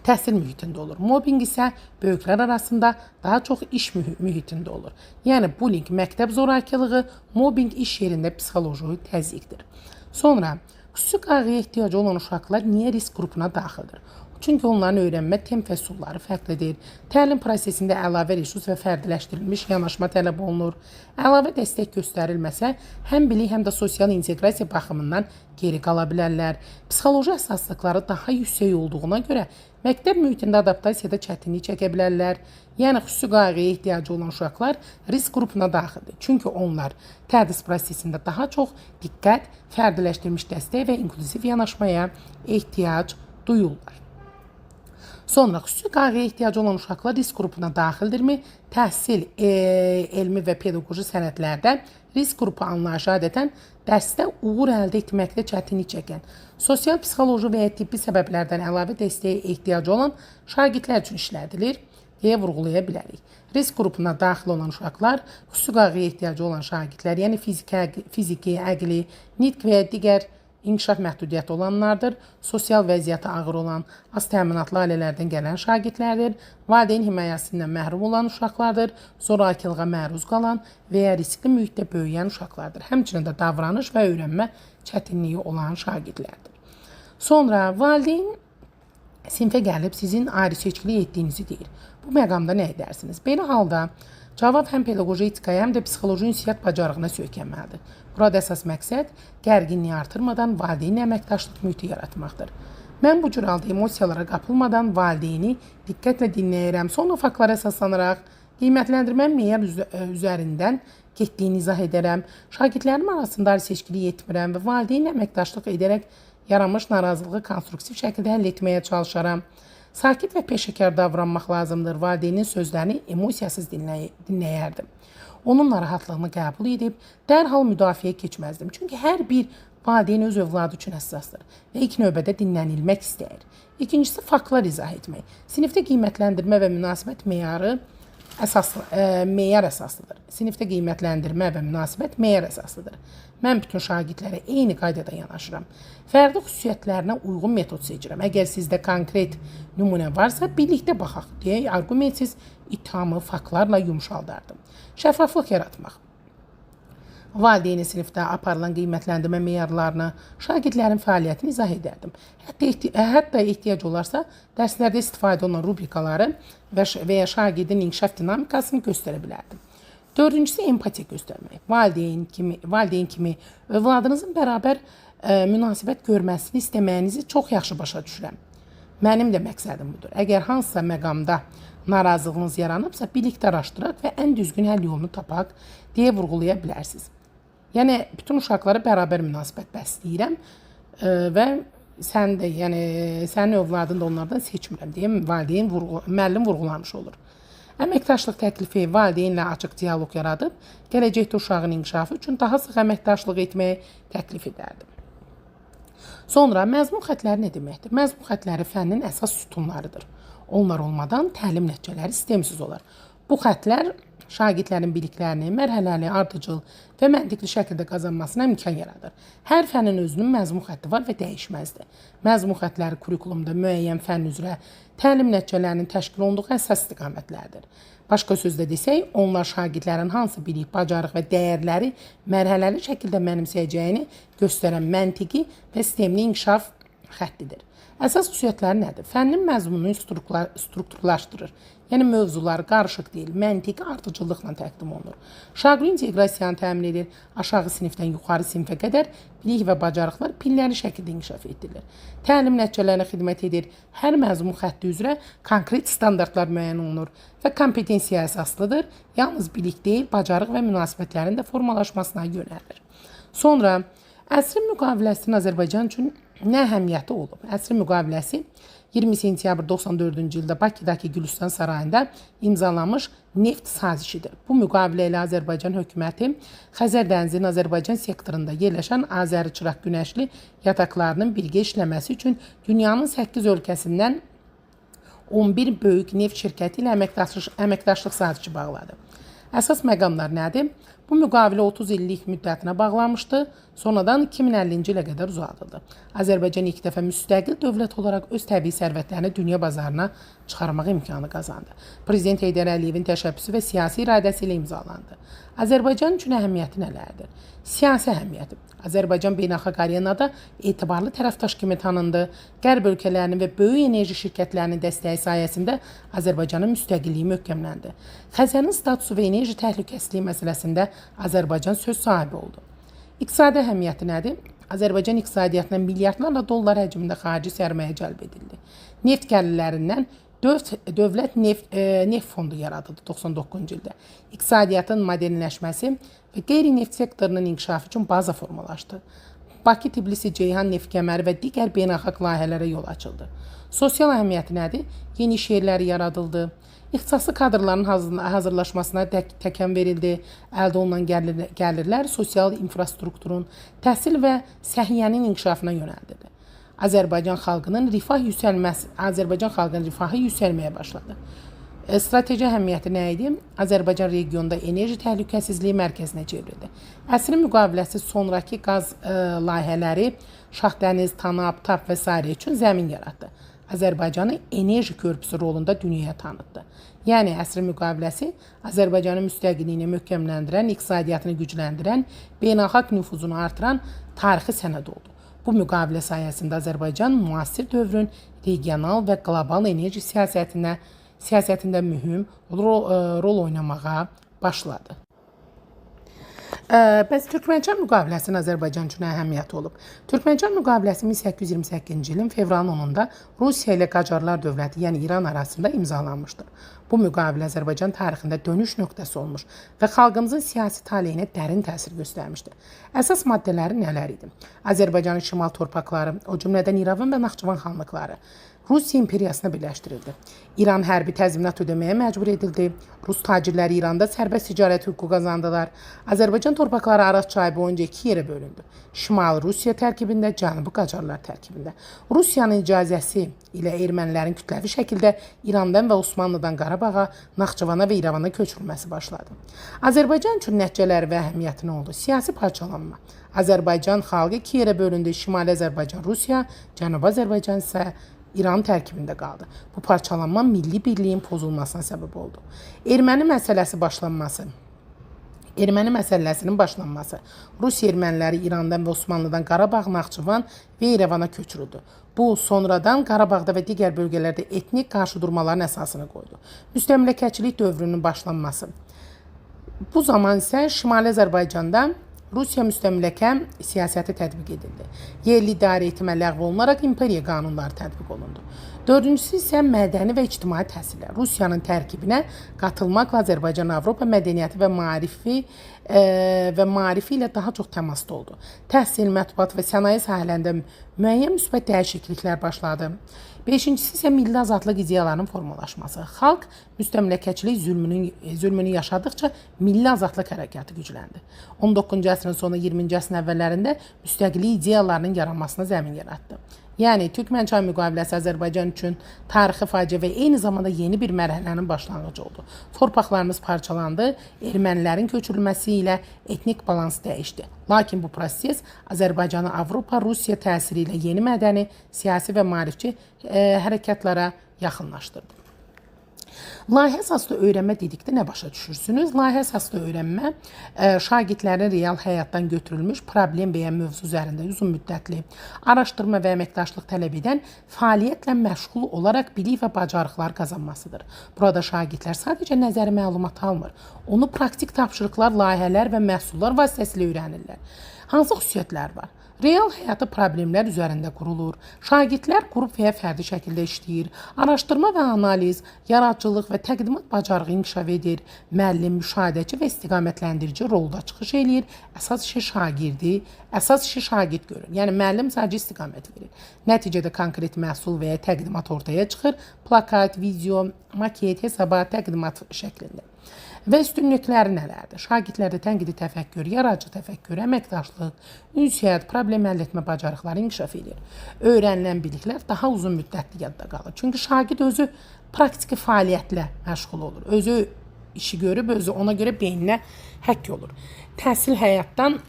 təhsil mühitində olur. Mobbing isə böyüklər arasında daha çox iş mühitində olur. Yəni bullying məktəb zorakılığı, mobbing iş yerində psixoloji təzyiqdir. Sonra xüsusi qayğıya ehtiyacı olan uşaqlar niyə risk qrupuna daxildir? Çünki onların öyrənmə temp və üsulları fərqlidir. Təlim prosesində əlavə resurs və fərdiləşdirilmiş yanaşma tələb olunur. Əlavə dəstək göstərilməsə, həm bilik, həm də sosial inteqrasiya baxımından geri qala bilərlər. Psixoloji əsaslıqları daha yüksək olduğuna görə məktəb mühitində adaptasiyada çətinlik çəkə bilərlər. Yəni xüsusi qayğıya ehtiyacı olan uşaqlar risk qrupuna daxildir. Çünki onlar tədris prosesində daha çox diqqət, fərdiləşdirilmiş dəstək və inklüziv yanaşmaya ehtiyac duyurlar. Sonra xüsusi qayğıya ehtiyacı olan uşaqlar risk qrupuna daxildirmi? Təhsil, elmi və pedaqoji sənədlərdə risk qrupu anlayışı adətən dərsdə uğur əldə etməkdə çətinlik çəkən, sosial, psixoloji və ya tibbi səbəblərdən əlavə dəstəyə ehtiyacı olan şagirdlər üçün işlədilir deyə vurğulaya bilərik. Risk qrupuna daxil olan uşaqlar, xüsusi qayğıya ehtiyacı olan şagirdlər, yəni fiziki, əqli, nitq və ya digər inkişaf məhdudiyyəti olanlardır, sosial vəziyyəti ağır olan, az təminatlı ailələrdən gələn şagirdlərdir, valideyn himayəsindən məhrum olan uşaqlardır, zorakılığa məruz qalan və ya riskli mühitdə böyüyən uşaqlardır. Həmçinin də davranış və öyrənmə çətinliyi olan şagirdlərdir. Sonra valideyn sinfə gəlib sizin ayrı-seçkilik etdiyinizi deyir. Bu məqamda nə edərsiniz? Belə halda cavab həm pedaqoji etikaya, həm də psixoloji ünsiyyət bacarığına söykənməlidir. Burada əsas məqsəd gərginliyi artırmadan valideynlə əməkdaşlıq mühiti yaratmaqdır. Mən bu cür halda emosiyalara qapılmadan valideyni diqqətlə dinləyirəm. Sonra faktlara əsaslanaraq qiymətləndirmə meyar üzərindən getdiyini izah edərəm. Şagirdlərim arasında ayrı-seçkilik etmirəm və valideynlə əməkdaşlıq edərək yaranmış narazılığı konstruktiv şəkildə həll etməyə çalışaram. Sakit və peşəkar davranmaq lazımdır. Valideynin sözlərini emosiyasız dinləyərdim. Onun narahatlığını qəbul edib dərhal müdafiəyə keçməzdim. Çünki hər bir valideyn öz övladı üçün həssasdır və ilk növbədə dinlənilmək istəyir. İkincisi, faktlar izah etmək. Sinifdə qiymətləndirmə və münasibət meyarı meyar əsaslıdır. Sinifdə qiymətləndirmə və münasibət meyar əsaslıdır. Mən bütün şagirdlərə eyni qaydada yanaşıram. Fərdi xüsusiyyətlərinə uyğun metod seçirəm. Əgər sizdə konkret nümunə varsa, birlikdə baxaq deyə arqumentsiz ittihamı faktlarla yumşaldardım. Şəffaflıq yaratmaq. Valideynin sinifdə aparılan qiymətləndirmə meyarlarını, şagirdlərin fəaliyyətini izah edərdim. Hətta ehtiyac olarsa, dərslərdə istifadə olunan rubrikaları və ya şagirdin inkişaf dinamikasını göstərə bilərdim. Dördüncüsü, empatiya göstərmək. Valideyn kimi övladınızın bərabər münasibət görməsini istəməyinizi çox yaxşı başa düşürəm. Mənim də məqsədim budur. Əgər hansısa məqamda narazılığınız yaranıbsa, birlikdə araşdıraq və ən düzgün həll yolunu tapaq deyə vurğulaya bilərsiniz. Yəni bütün uşaqlara bərabər münasibət bəsləyirəm və sən də, yəni sənin övladın da onlardan seçmirəm deyə müəllim vurğulamış olur. Əməkdaşlıq təklifi valideynlə açıq dialoq yaradıb, gələcəkdə uşağın inkişafı üçün daha sıx əməkdaşlıq etməyi təklif edərdim. Sonra məzmun xətləri nə deməkdir? Məzmun xətləri fənnin əsas sütunlarıdır. Onlar olmadan təlim nəticələri sistemsiz olar. Bu xətlər şagirdlərin biliklərini mərhələli, ardıcıl və məntiqli şəkildə qazanmasına imkan yaradır. Hər fənnin özünün məzmun xətti var və dəyişməzdir. Məzmun xətləri kurikulumda müəyyən fənn üzrə təlim nəticələrinin təşkil olunduğu əsas istiqamətlərdir. Başqa sözlə desək, onlar şagirdlərin hansı bilik, bacarıq və dəyərləri mərhələli şəkildə mənimsəyəcəyini göstərən məntiqi və sistemli inkişaf xəttidir. Əsas xüsusiyyətləri nədir? Fənnin məzmununu strukturlaşdırır. Yəni mövzular qarışıq deyil, məntiqi ardıcıllıqla təqdim olunur. Şaquli inteqrasiyanı təmin edir. Aşağı sinifdən yuxarı sinifə qədər bilik və bacarıqlar pilləli şəkildə inkişaf etdirilir. Təlim nəticələrinə xidmət edir. Hər məzmun xətti üzrə konkret standartlar müəyyən olunur və kompetensiya əsaslıdır. Yalnız bilik deyil, bacarıq və münasibətlərin də formalaşmasına yönəlir. Sonra əsrin müqaviləsinin Azərbaycan üçün nə əhəmiyyəti olub? Əsrin müqaviləsi 20 sentyabr 94-cü ildə Bakıdakı Gülüstan Sarayında imzalanmış neft sazişidir. Bu müqavilə ilə Azərbaycan hökuməti Xəzər dənizinin Azərbaycan sektorunda yerləşən Azəri Çıraq Günəşli yataqlarının birgə işləməsi üçün dünyanın 8 ölkəsindən 11 böyük neft şirkəti ilə əməkdaşlıq sazişi bağladı. Əsas məqamlar nədir? Bu müqavilə 30 illik müddətinə bağlanmışdı. Sonradan 2050-ci ilə qədər uzadıldı. Azərbaycan ilk dəfə müstəqil dövlət olaraq öz təbii sərvətlərini dünya bazarına çıxarmaq imkanı qazandı. Prezident Heydər Əliyevin təşəbbüsü və siyasi iradəsi ilə imzalandı. Azərbaycan üçün əhəmiyyəti nələrdir? Siyasi əhəmiyyəti. Azərbaycan beynəlxalq arenada etibarlı tərəfdaş kimi tanındı. Qərb ölkələrinin və böyük enerji şirkətlərinin dəstəyi sayəsində Azərbaycanın müstəqilliyi möhkəmləndi. Xəzərin statusu və enerji təhlükəsizliyi məsələsində Azərbaycan söz sahibi oldu. İqtisadi əhəmiyyəti nədir? Azərbaycan iqtisadiyyatına milyardlarla dollar həcmində xarici sərmayə cəlb edildi. Neft gəlirlərindən dövlət neft fondu yaradıldı 99-cu ildə. İqtisadiyyatın modernləşməsi və qeyri-neft sektorunun inkişafı üçün baza formalaşdı. Bakı, Tbilisi, Ceyhan neft kəməri və digər beynəlxalq layihələrə yol açıldı. Sosial əhəmiyyəti nədir? Yeni iş yerləri yaradıldı. İxtisaslı kadrların hazırlaşmasına təkan verildi. Əldə olunan gəlirlər sosial infrastrukturun, təhsil və səhiyyənin inkişafına yönəldildi. Azərbaycan xalqının rifahı yüksəlməyə başladı. Strateji əhəmiyyəti nə idi? Azərbaycan regionda enerji təhlükəsizliyi mərkəzinə çevrildi. Əsrin müqaviləsi sonrakı qaz layihələri Şahdəniz, Tanap, TAP və sairə üçün zəmin yaratdı. Azərbaycanı enerji körpüsü rolunda dünyaya tanıtdı. Yəni əsrin müqaviləsi Azərbaycanın müstəqilliyini möhkəmləndirən, iqtisadiyyatını gücləndirən, beynəlxalq nüfuzunu artıran tarixi sənəd oldu. Bu müqavilə sayəsində Azərbaycan müasir dövrün regional və qlobal enerji siyasətində mühüm rol oynamağa başladı. Bəs Türkmənçay müqaviləsinin Azərbaycan üçün əhəmiyyəti olub. Türkmənçay müqaviləsi 1828-ci ilin fevralın 10-da Rusiya ilə Qacarlar dövləti, yəni İran arasında imzalanmışdır. Bu müqavilə Azərbaycan tarixində dönüş nöqtəsi olmuş və xalqımızın siyasi taleyinə dərin təsir göstərmişdir. Əsas maddələri nələr idi? Azərbaycanın şimal torpaqları, o cümlədən İrəvan və Naxçıvan xanlıqları Rusiya imperiyasına birləşdirildi. İran hərbi təzminat ödəməyə məcbur edildi. Rus tacirləri İranda sərbəst ticarət hüququ qazandılar. Azərbaycan torpaqları Araz çayı boyunca iki yerə bölündü. Şimal Rusiya tərkibində, Cənubi Qacarlar tərkibində. Rusiyanın icazəsi ilə ermənilərin kütləvi şəkildə İrandan və Osmanlıdan Qarabağa, Naxçıvana və İrəvana köçürülməsi başladı. Azərbaycan üçün nəticələri və əhəmiyyəti nə oldu? Siyasi parçalanma. Azərbaycan xalqı iki yerə bölündü. Şimali Azərbaycan Rusiya, Cənubi Azərbaycan isə İran tərkibində qaldı. Bu parçalanma milli birliyin pozulmasına səbəb oldu. Erməni məsələsi başlanması. Erməni məsələsinin başlanması. Rusiya erməniləri İrandan və Osmanlıdan Qarabağ, Naxçıvan və İrəvana köçürüldü. Bu, sonradan Qarabağda və digər bölgələrdə etnik qarşıdurmaların əsasını qoydu. Müstəmləkəçilik dövrünün başlanması. Bu zaman isə Şimali Azərbaycanda Rusiya müstəmləkə siyasəti tətbiq edildi. Yerli idarə etmə ləğv olunaraq imperiya qanunları tətbiq olundu. Dördüncüsü isə mədəni və ictimai təsirlər. Rusiyanın tərkibinə qatılmaqla Azərbaycan Avropa mədəniyyəti və maarifi ilə daha çox təmasda oldu. Təhsil, mətbuat və sənaye sahələrində müəyyən müsbət dəyişikliklər başladı. Beşincisi isə milli azadlıq ideyalarının formalaşması. Xalq müstəmləkəçilik zülmünü yaşadıkça milli azadlıq hərəkatı gücləndi. 19-cu əsrin sonu 20-ci əsrin əvvəllərində müstəqillik ideyalarının yaranmasına zəmin yaratdı. Yəni Türkmənçay müqaviləsi Azərbaycan üçün tarixi faciə və eyni zamanda yeni bir mərhələnin başlanğıcı oldu. Torpaqlarımız parçalandı, ermənilərin köçürülməsi ilə etnik balans dəyişdi. Lakin bu proses Azərbaycanı Avropa, Rusiya təsiri ilə yeni mədəni, siyasi və maarifçi hərəkatlara yaxınlaşdırdı. Layihə əsaslı öyrənmə dedikdə nə başa düşürsünüz? Layihə əsaslı öyrənmə şagirdlərin real həyatdan götürülmüş problem və ya mövzu üzərində uzun müddətli araşdırma və əməkdaşlıq tələb edən fəaliyyətlə məşğul olaraq bilik və bacarıqlar qazanmasıdır. Burada şagirdlər sadəcə nəzəri məlumat almır, onu praktik tapşırıqlar, layihələr və məhsullar vasitəsilə öyrənirlər. Hansı xüsusiyyətlər var? Real həyatı problemlər üzərində qurulur. Şagirdlər qrup və ya fərdi şəkildə işləyir. Araşdırma və analiz, yaradıcılıq və təqdimat bacarığı inkişaf edir. Müəllim müşahidəçi və istiqamətləndirici rolda çıxış eləyir. Əsas işi şagirdi, əsas işi şagird görür. Yəni müəllim sadəcə istiqamət verir. Nəticədə konkret məhsul və ya təqdimat ortaya çıxır. Plakat, video, maket, hesabat, təqdimat şəklində. Və üstünlükləri nələrdir? Şagirdlərdə tənqidi təfəkkür, yaradıcı təfəkkür, əməkdaşlıq, ünsiyyət, problem həll etmə bacarıqları inkişaf edir. Öyrənilən biliklər daha uzun müddətli yadda qalır. Çünki şagird özü praktiki fəaliyyətlə məşğul olur. Özü işi görüb, özü ona görə beyninə həkk olur. Təhsil həyatdan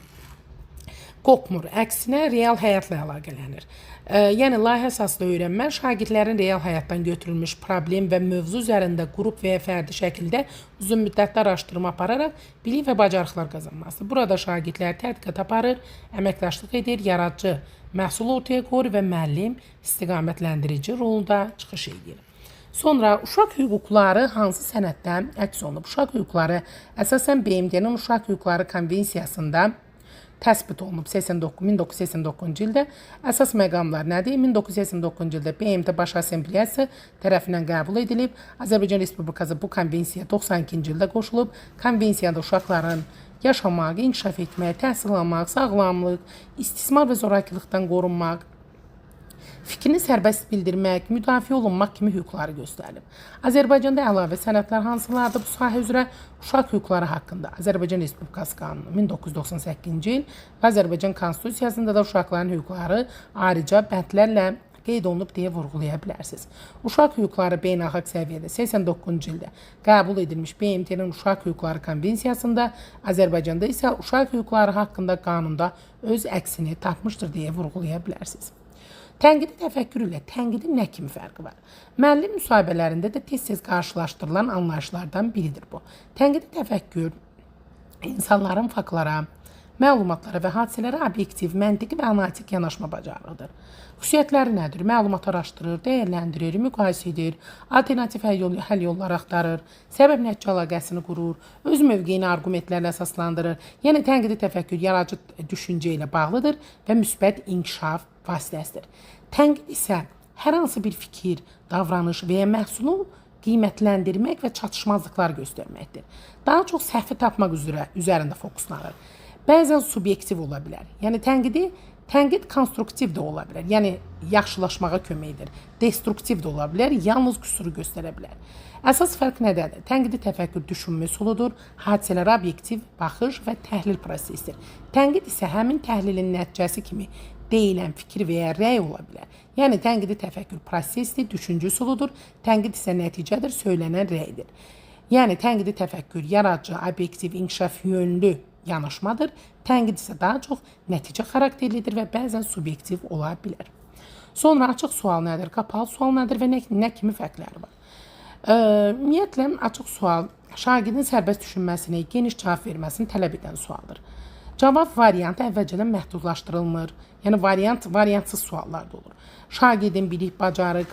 qopmur, əksinə real həyatla əlaqələnir. Yəni layihə əsaslı öyrənmə şagirdlərin real həyatdan götürülmüş problem və mövzu üzərində qrup və ya fərdi şəkildə uzun müddətli araşdırma apararaq bilik və bacarıqlar qazanmasıdır. Burada şagirdlər tədqiqat aparır, əməkdaşlıq edir, yaradıcı məhsul ortaya qoyur və müəllim istiqamətləndirici rolda çıxış edir. Sonra uşaq hüquqları hansı sənəddə əks olunub? Uşaq hüquqları əsasən BMT-nin Uşaq Hüquqları Konvensiyasında təsbit olunub 1989-cu ildə. Əsas məqamlar nədir? 1989-cu ildə BMT Baş Assambleyası tərəfindən qəbul edilib. Azərbaycan Respublikası bu konvensiyaya 92-ci ildə qoşulub. Konvensiyada uşaqların yaşamaq, inkişaf etmək, təhsil almaq, sağlamlıq, istismar və zorakılıqdan qorunmaq, fikrini sərbəst bildirmək, müdafiə olunmaq kimi hüquqları göstərilib. Azərbaycanda əlavə sənədlər hansılardır bu sahə üzrə? Uşaq hüquqları haqqında Azərbaycan Respublikası Qanunu 1998-ci il və Azərbaycan Konstitusiyasında da uşaqların hüquqları ayrıca bəndlərlə qeyd olunub deyə vurğulaya bilərsiniz. Uşaq hüquqları beynəlxalq səviyyədə 89-cu ildə qəbul edilmiş BMT-nin Uşaq Hüquqları Konvensiyasında, Azərbaycanda isə Uşaq Hüquqları haqqında qanunda öz əksini tapmışdır deyə vurğulaya bilərsiniz. Tənqidi təfəkkür ilə tənqidin nə kimi fərqi var? Müəllim müsahibələrində də tez-tez qarşılaşdırılan anlayışlardan biridir bu. Tənqidi təfəkkür insanların faktlara, məlumatlara və hadisələrə obyektiv, məntiqi və analitik yanaşma bacarığıdır. Xüsusiyyətləri nədir? Məlumat araşdırır, dəyərləndirir, müqayisə edir, alternativ həll yolları axtarır, səbəb-nəticə əlaqəsini qurur, öz mövqeyini arqumentlərlə əsaslandırır. Yəni tənqidi təfəkkür yaradıcı düşüncə ilə bağlıdır və müsbət inkişaf vasitəsidir. Tənqid isə hər hansı bir fikir, davranış və ya məhsulu qiymətləndirmək və çatışmazlıqlar göstərməkdir. Daha çox səhvi tapmaq üzərində fokuslanır. Bəzən subyektiv ola bilər. Yəni tənqid konstruktiv də ola bilər. Yəni yaxşılaşmağa kömək edir. Destruktiv də ola bilər, yalnız qüsuru göstərə bilər. Əsas fərq nədədir? Tənqidi təfəkkür düşünmə üsuludur, hadisələrə obyektiv baxış və təhlil prosesidir. Tənqid isə həmin təhlilin nəticəsi kimi deyilən fikir və ya rəy ola bilər. Yəni tənqidi təfəkkür prosesdir, düşüncə üsuludur. Tənqid isə nəticədir, söylənən rəydir. Yəni tənqidi təfəkkür yaradıcı, obyektiv, inkişaf yönlü yanaşmadır. Tənqid isə daha çox nəticə xarakterlidir və bəzən subyektiv ola bilər. Sonra açıq sual nədir, qapalı sual nədir və nə kimi fərqləri var? Ümumiyyətlə açıq sual şagirdin sərbəst düşünməsini, geniş cavab verməsini tələb edən sualdır. Cavab variantı əvvəlcədən məhdudlaşdırılmır. Yəni variantsız suallar da olur. Şagirdin bilik, bacarıq,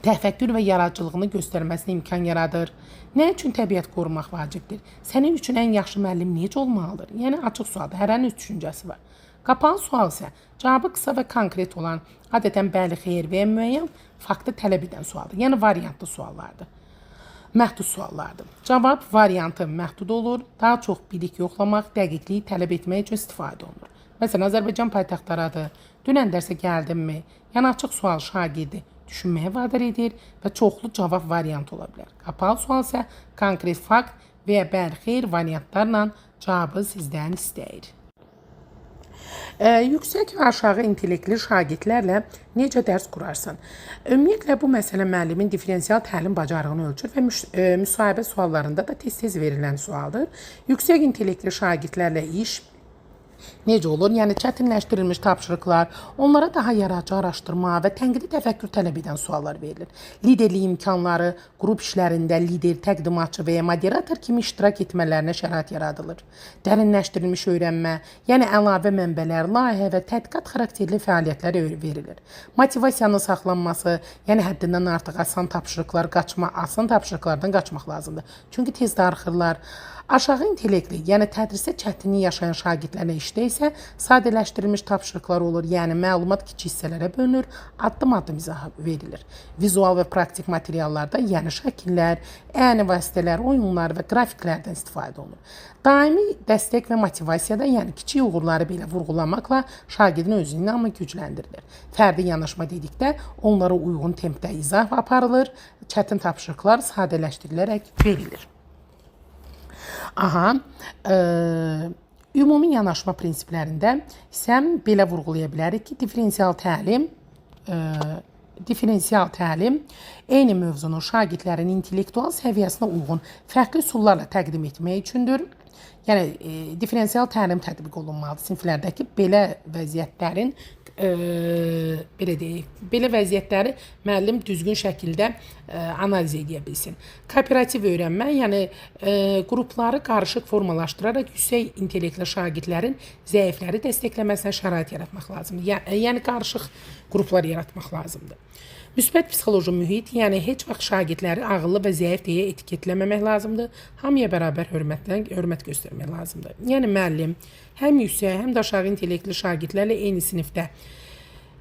təfəkkür və yaradıcılığını göstərməsinə imkan yaradır. Nə üçün təbiət qorumaq vacibdir? Sənin üçün ən yaxşı müəllim necə olmalıdır? Yəni açıq sualdır. Hərənin öz düşüncəsi var. Qapalı sual isə cavabı qısa və konkret olan, adətən bəli, xeyir və ya müəyyən faktı tələb edən sualdır. Yəni variantlı suallardır. Məhdud suallardır. Cavab variantı məhdud olur. Daha çox bilik yoxlamaq, dəqiqlik tələb etmək üçün istifadə olunur. Məsələn, Azərbaycan paytaxtları adı, dünən dərsə gəldinmi? Yəni açıq sual şagirdi düşünməyə vadar edir və çoxlu cavab variantı ola bilər. Qapalı sual isə konkret fakt və ya bəli, xeyir variantlarla cavabı sizdən istəyir. Yüksək və aşağı intellektli şagirdlərlə necə dərs qurarsan? Ümumiyyətlə bu məsələ müəllimin diferensial təlim bacarığını ölçür və müsahibə suallarında da tez-tez verilən sualdır. Yüksək intellektli şagirdlərlə iş Necə olur? Yəni çətinləşdirilmiş tapşırıqlar, onlara daha yaradıcı araşdırma və tənqidi təfəkkür tələb edən suallar verilir. Liderlik imkanları, qrup işlərində lider, təqdimatçı və ya moderator kimi iştirak etmələrinə şərait yaradılır. Dərinləşdirilmiş öyrənmə, yəni əlavə mənbələr, layihə və tədqiqat xarakterli fəaliyyətlər verilir. Motivasiyanın saxlanması, yəni həddindən artıq asan tapşırıqlar, asan tapşırıqlardan qaçmaq lazımdır. Çünki tez darıxırlar. Aşağı intellektli, yəni tədrisdə çətinlik yaşayan şagirdlərlə işdə isə sadələşdirilmiş tapşırıqlar olur. Yəni məlumat kiçik hissələrə bölünür, addım-addım izah verilir. Vizual və praktik materiallarda, yəni şəkillər, əyani vasitələr, oyunlar və qrafiklərdən istifadə olunur. Daimi dəstək və motivasiyada, yəni kiçik uğurları belə vurğulamaqla şagirdin özünə inamı gücləndirilir. Fərdi yanaşma dedikdə onlara uyğun tempdə izah aparılır, çətin tapşırıqlar sadələşdirilərək verilir. Aha, ümumi yanaşma prinsiplərində isə belə vurğulaya bilərik ki, diferensial təlim eyni mövzunu şagirdlərin intellektual səviyyəsinə uyğun fərqli üsullarla təqdim etmək üçündür. Yəni diferensial təlim tətbiq olunmalıdır siniflərdəki belə vəziyyətlərin belə deyək, belə vəziyyətləri müəllim düzgün şəkildə analiz edə bilsin. Kooperativ öyrənmə, yəni qrupları qarışıq formalaşdıraraq yüksək intellektli şagirdlərin zəifləri dəstəkləməsinə şərait yaratmaq lazımdır. Yəni qarışıq qruplar yaratmaq lazımdır. Müsbət psixoloji mühit, yəni heç vaxt şagirdləri ağıllı və zəif deyə etiketləməmək lazımdır. Hamıya bərabər hörmət göstərmək lazımdır. Yəni müəllim həm yüksək, həm də aşağı intellektli şagirdlərlə eyni sinifdə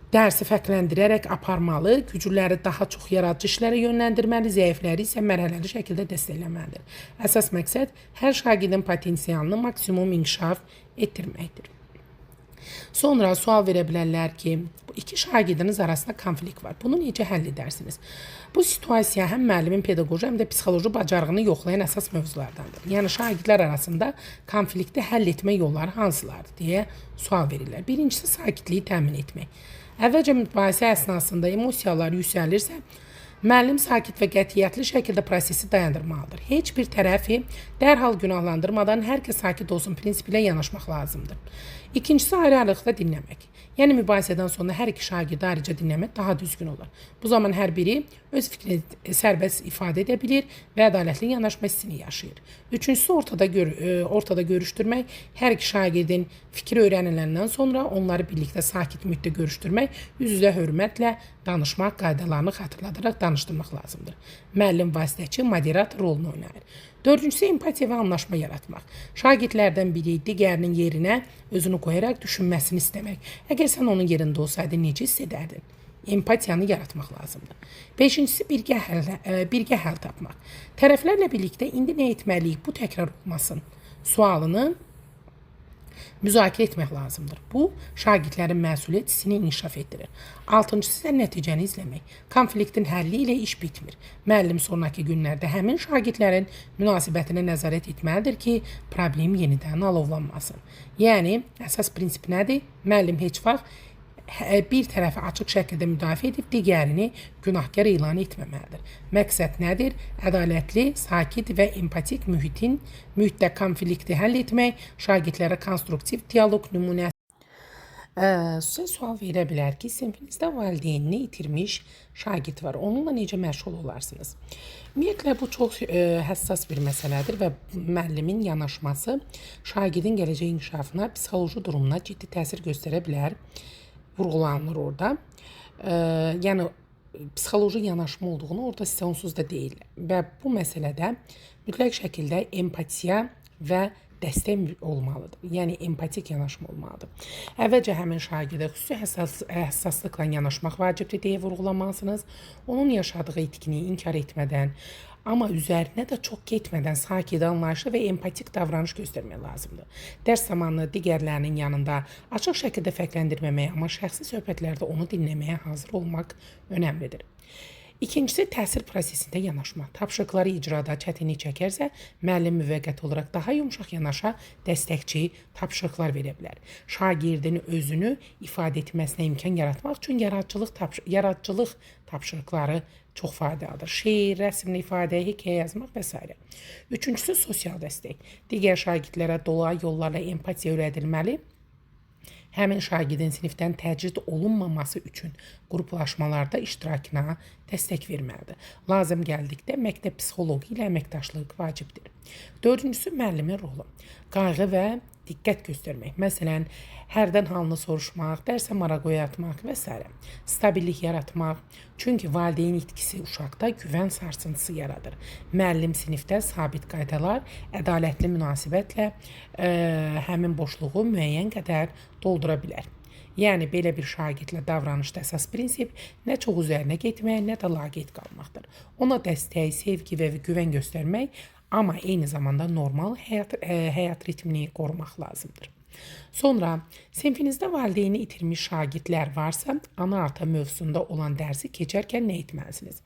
dərsi fərqləndirərək aparmalı, güclüləri daha çox yaradıcı işlərə yönləndirməli, zəifləri isə mərhələli şəkildə dəstəkləməlidir. Əsas məqsəd hər şagirdin potensialını maksimum inkişaf etdirməkdir. Sonra sual verə bilərlər ki, bu iki şagirdiniz arasında konflikt var. Bunu necə həll edərsiniz? Bu situasiya həm müəllimin pedaqoji, həm də psixoloji bacarığını yoxlayan əsas mövzulardandır. Yəni şagirdlər arasında konflikti həll etmə yolları hansılardır deyə sual verirlər. Birincisi sakitliyi təmin etmək. Əvvəlcə mübahisə əsnasında emosiyalar yüksəlirsə, müəllim sakit və qətiyyətli şəkildə prosesi dayandırmalıdır. Heç bir tərəfi dərhal günahlandırmadan hər kəs sakit olsun prinsipi ilə yanaşmaq lazımdır. İkincisi ayrı-ayrılıqda dinləmək. Yəni mübahisədən sonra hər iki şagirdi ayrıca dinləmək daha düzgün olar. Bu zaman hər biri öz fikrini sərbəst ifadə edə bilir və ədalətli yanaşma hissini yaşayır. Üçüncüsü ortada görüşdürmək. Hər iki şagirdin fikri öyrəniləndən sonra onları birlikdə sakit mühitdə görüşdürmək, üz-üzə hörmətlə danışmaq qaydalarını xatırladaraq danışdırmaq lazımdır. Müəllim vasitəçi, moderator rolunu oynayır. Dördüncüsü empatiya və anlaşma yaratmaq. Şagirdlərdən biri digərinin yerinə özünü qoyaraq düşünməsini istəmək. Əgər sən onun yerində olsaydın, necə hiss edərdin? Empatiyanı yaratmaq lazımdır. Beşincisi birgə həll tapmaq. Tərəflərlə birlikdə indi nə etməliyik, bu təkrar olmasın sualını müzakirə etmək lazımdır. Bu, şagirdlərin məsuliyyət hissini inkişaf etdirir. Altıncısı isə nəticəni izləmək. Konfliktin həlli ilə iş bitmir. Müəllim sonraki günlərdə həmin şagirdlərin münasibətinə nəzarət etməlidir ki, problem yenidən alovlanmasın. Yəni, əsas prinsip nədir? Müəllim heç vaxt bir tərəfi açıq şəkildə müdafiə edib digərini günahkar elan etməməlidir. Məqsəd nədir? Ədalətli, sakit və empatik mühitdə konflikti həll etmək, şagirdlərə konstruktiv dialoq nümunəsi. Sizə sual verə bilər ki, sinfinizdə valideynini itirmiş şagird var. Onunla necə məşğul olarsınız? Ümumiyyətlə, bu çox həssas bir məsələdir və müəllimin yanaşması şagirdin gələcək inkişafına, psixoloji durumuna ciddi təsir göstərə bilər. Vurğulanır orada. Yəni psixoloji yanaşma olduğunu orada sizə onsuz da deyirlər. Və bu məsələdə mütləq şəkildə empatiya və dəstək olmalıdır. Yəni empatik yanaşma olmalıdır. Əvvəlcə həmin şagirdə xüsusi həssaslıqla yanaşmaq vacibdir deyə vurğulamalısınız. Onun yaşadığı itkini inkar etmədən, amma üzərinə də çox getmədən sakit, anlayışlı və empatik davranış göstərmək lazımdır. Dərs zamanı digərlərinin yanında açıq şəkildə fərqləndirməmək, amma şəxsi söhbətlərdə onu dinləməyə hazır olmaq önəmlidir. İkincisi, təhsil prosesində yanaşma. Tapşırıqları icrada çətinlik çəkərsə, müəllim müvəqqəti olaraq daha yumşaq yanaşa, dəstəkçi tapşırıqlar verə bilər. Şagirdin özünü ifadə etməsinə imkan yaratmaq üçün yaradıcılıq tapşırıqları çox faydalıdır. Şeir, rəsmli ifadə, hekayə yazmaq və s. Üçüncüsü, sosial dəstək. Digər şagirdlərə dolayı yollarla empatiya öyrədilməli. Həmin şagirdin sinifdən təcrid olunmaması üçün qruplaşmalarda iştirakına dəstək verməlidir. Lazım gəldikdə məktəb psixoloqu ilə əməkdaşlıq vacibdir. Dördüncüsü, müəllimin rolu. Qayğı və diqqət göstərmək. Məsələn, hərdən halını soruşmaq, dərsə maraq oyatmaq və s. Stabillik yaratmaq. Çünki valideyn itkisi uşaqda güvən sarsıntısı yaradır. Müəllim sinifdə sabit qaydalar, ədalətli münasibətlə həmin boşluğu müəyyən qədər doldura bilər. Yəni belə bir şagirdlə davranışda əsas prinsip nə çox üzərinə getmək, nə də laqeyd qalmaqdır. Ona dəstək, sevgi və güvən göstərmək, amma eyni zamanda normal həyat ritmini qorumaq lazımdır. Sonra sinfinizdə valideyni itirmiş şagirdlər varsa, ana-ata mövzusunda olan dərsi keçərkən nə etməlisiniz?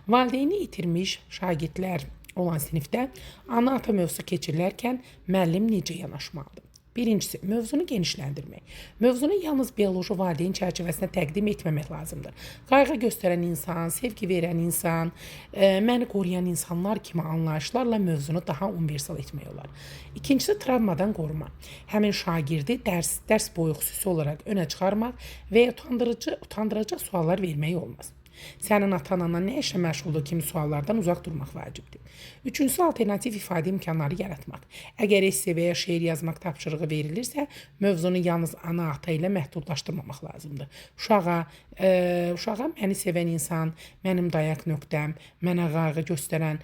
Valideyni itirmiş şagirdlər olan sinifdə ana-ata mövzusu keçirilərkən müəllim necə yanaşmalıdır? Birincisi, mövzunu genişləndirmək. Mövzunu yalnız bioloji valideyn çərçivəsində təqdim etməmək lazımdır. Qayğı göstərən insan, sevgi verən insan, məni qoruyan insanlar kimi anlayışlarla mövzunu daha universal etmək olar. İkincisi, travmadan qoruma. Həmin şagirdi dərs boyu xüsusi olaraq önə çıxarmaq və ya utandıracaq suallar vermək olmaz. Sənin atan-anan nə işlə məşğuldur kimi suallardan uzaq durmaq vacibdir. Üçüncüsü, alternativ ifadə imkanları yaratmaq. Əgər esse və ya şeir yazmaq tapşırığı verilirsə, mövzunu yalnız ana-ata ilə məhdudlaşdırmamaq lazımdır. Uşağa məni sevən insan, mənim dayaq nöqtəm, mənə qayğı göstərən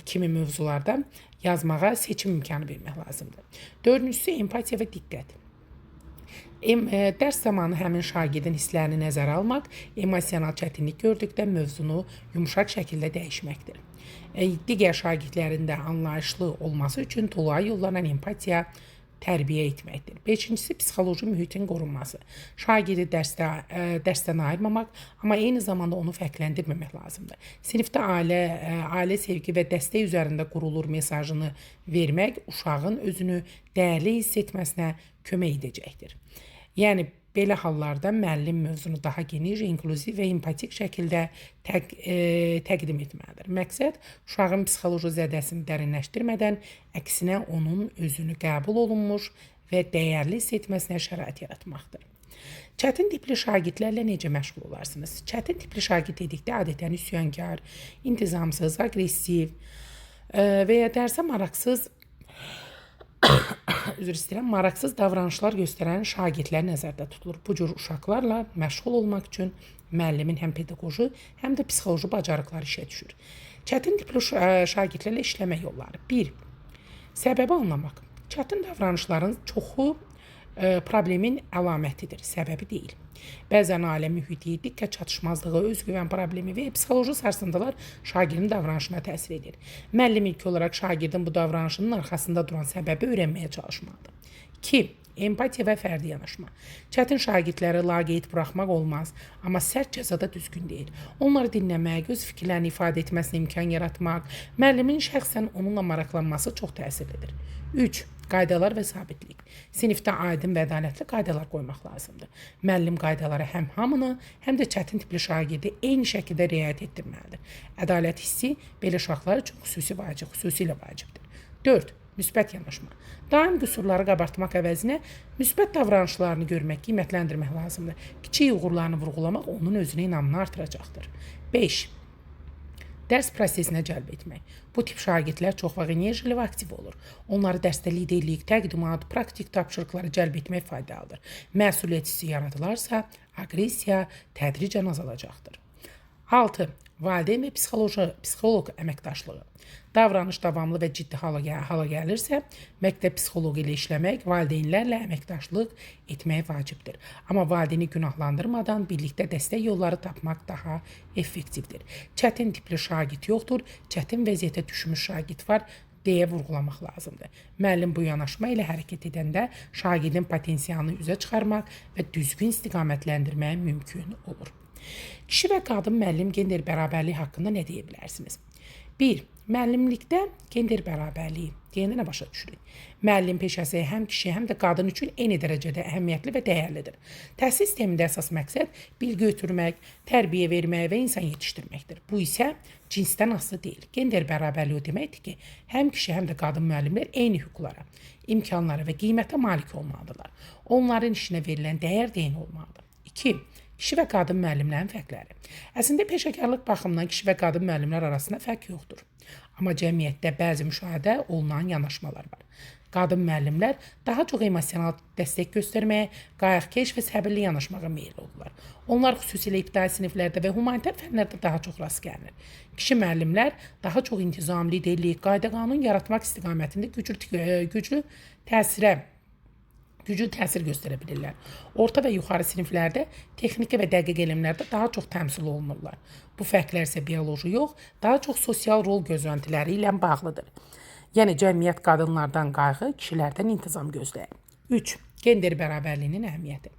kimi mövzularda yazmağa seçim imkanı vermək lazımdır. Dördüncüsü, empatiya və diqqət. Dərs zamanı həmin şagirdin hisslərini nəzərə almaq, emosional çətinlik gördükdə mövzunu yumşaq şəkildə dəyişməkdir. Digər şagirdlərin də anlayışlı olması üçün dolayı yollarla empatiya tərbiyə etməkdir. Beşincisi, psixoloji mühitin qorunması. Şagirdi dərsdən ayırmamaq, amma eyni zamanda onu fərqləndirməmək lazımdır. Sinifdə ailə sevgi və dəstək üzərində qurulur mesajını vermək uşağın özünü dəyərli hiss etməsinə kömək edəcəkdir. Yəni, belə hallarda müəllim mövzunu daha geniş, inklüziv və empatik şəkildə təqdim etməlidir. Məqsəd, uşağın psixoloji zədəsini dərinləşdirmədən, əksinə onun özünü qəbul olunmuş və dəyərli hiss etməsinə şərait yaratmaqdır. Çətin tipli şagirdlərlə necə məşğul olarsınız? Çətin tipli şagird dedikdə adətən üsyankar, intizamsız, aqressiv və ya dərsə maraqsız üzr istəyirəm, maraqsız davranışlar göstərən şagirdlər nəzərdə tutulur. Bu cür uşaqlarla məşğul olmaq üçün müəllimin həm pedaqoji, həm də psixoloji bacarıqları işə düşür. Çətin tipli şagirdlərlə işləmə yolları. 1. Səbəbi anlamaq. Çətin davranışların çoxu problemin əlamətidir, səbəbi deyil. Bəzən ailə mühiti, diqqət çatışmazlığı, özgüvən problemi və psixoloji sarsıntılar şagirdin davranışına təsir edir. Müəllim ilk olaraq şagirdin bu davranışının arxasında duran səbəbi öyrənməyə çalışmalıdır. 2. Empatiya və fərdi yanaşma. Çətin şagirdləri laqeyd buraxmaq olmaz, amma sərt cəza da düzgün deyil. Onları dinləmək, öz fikirlərini ifadə etməsinə imkan yaratmaq, müəllimin şəxsən onunla maraqlanması çox təsirlidir. 3. Qaydalar və sabitlik. Sinifdə aydın və ədalətli qaydalar qoymaq lazımdır. Müəllim qaydalara həm hamını, həm də çətin tipli şagirdi eyni şəkildə riayət etdirməlidir. Ədalət hissi belə uşaqlar üçün xüsusilə vacibdir. 4. Müsbət yanaşma. Daim qüsurları qabartmaq əvəzinə müsbət davranışlarını görmək, qiymətləndirmək lazımdır. Kiçik uğurlarını vurğulamaq onun özünə inamını artıracaqdır. 5. Dərs prosesinə cəlb etmək. Bu tip şagirdlər çox vaxt enerjili və aktiv olur. Onları dərsdə liderlik, təqdimat, praktik tapşırıqları cəlb etmək faydalıdır. Məsuliyyət hissi yaradılarsa, aqressiya tədricən azalacaqdır. 6. Valideyn və psixoloq əməkdaşlığı. Davranış davamlı və ciddi hala gəlirsə, məktəb psixoloqu ilə işləmək, valideynlərlə əməkdaşlıq etmək vacibdir. Amma valideyni günahlandırmadan birlikdə dəstək yolları tapmaq daha effektivdir. Çətin tipli şagird yoxdur, çətin vəziyyətə düşmüş şagird var deyə vurğulamaq lazımdır. Müəllim bu yanaşma ilə hərəkət edəndə şagirdin potensialını üzə çıxarmaq və düzgün istiqamətləndirmək mümkün olur. Kişi və qadın müəllim gender bərabərliyi haqqında nə deyə bilərsiniz? 1. Müəllimlikdə gender bərabərliyi. Deyəndə nə başa düşürük? Müəllim peşəsi həm kişi, həm də qadın üçün eyni dərəcədə əhəmiyyətli və dəyərlidir. Təhsil sistemində əsas məqsəd bilgi ötürmək, tərbiyə vermək və insan yetişdirməkdir. Bu isə cinsdən asılı deyil. Gender bərabərliyi o deməkdir ki, həm kişi, həm də qadın müəllimlər eyni hüquqlara, imkanlara və qiymətə malik olmalıdırlar. Onların işinə verilən dəyər də eyni olmalıdır. 2. Kişi və qadın müəllimlərin fərqləri. Əslində peşəkarlıq baxımından kişi və qadın müəllimlər arasında fərq yoxdur. Amma cəmiyyətdə bəzi müşahidə olunan yanaşmalar var. Qadın müəllimlər daha çox emosional dəstək göstərməyə, qayğıkeş və səbirli yanaşmağa meyilli olurlar. Onlar xüsusilə ibtidai siniflərdə və humanitar fənlərdə daha çox rast gəlinir. Kişi müəllimlər daha çox intizamlı, liderlik, qayda-qanun yaratmaq istiqamətində güclü təsir göstərə bilirlər. Orta və yuxarı siniflərdə texniki və dəqiq elmlərdə daha çox təmsil olunurlar. Bu fərqlər isə bioloji yox, daha çox sosial rol gözləntiləri ilə bağlıdır. Yəni cəmiyyət qadınlardan qayğı, kişilərdən intizam gözləyir. 3. Gender bərabərliyinin əhəmiyyəti.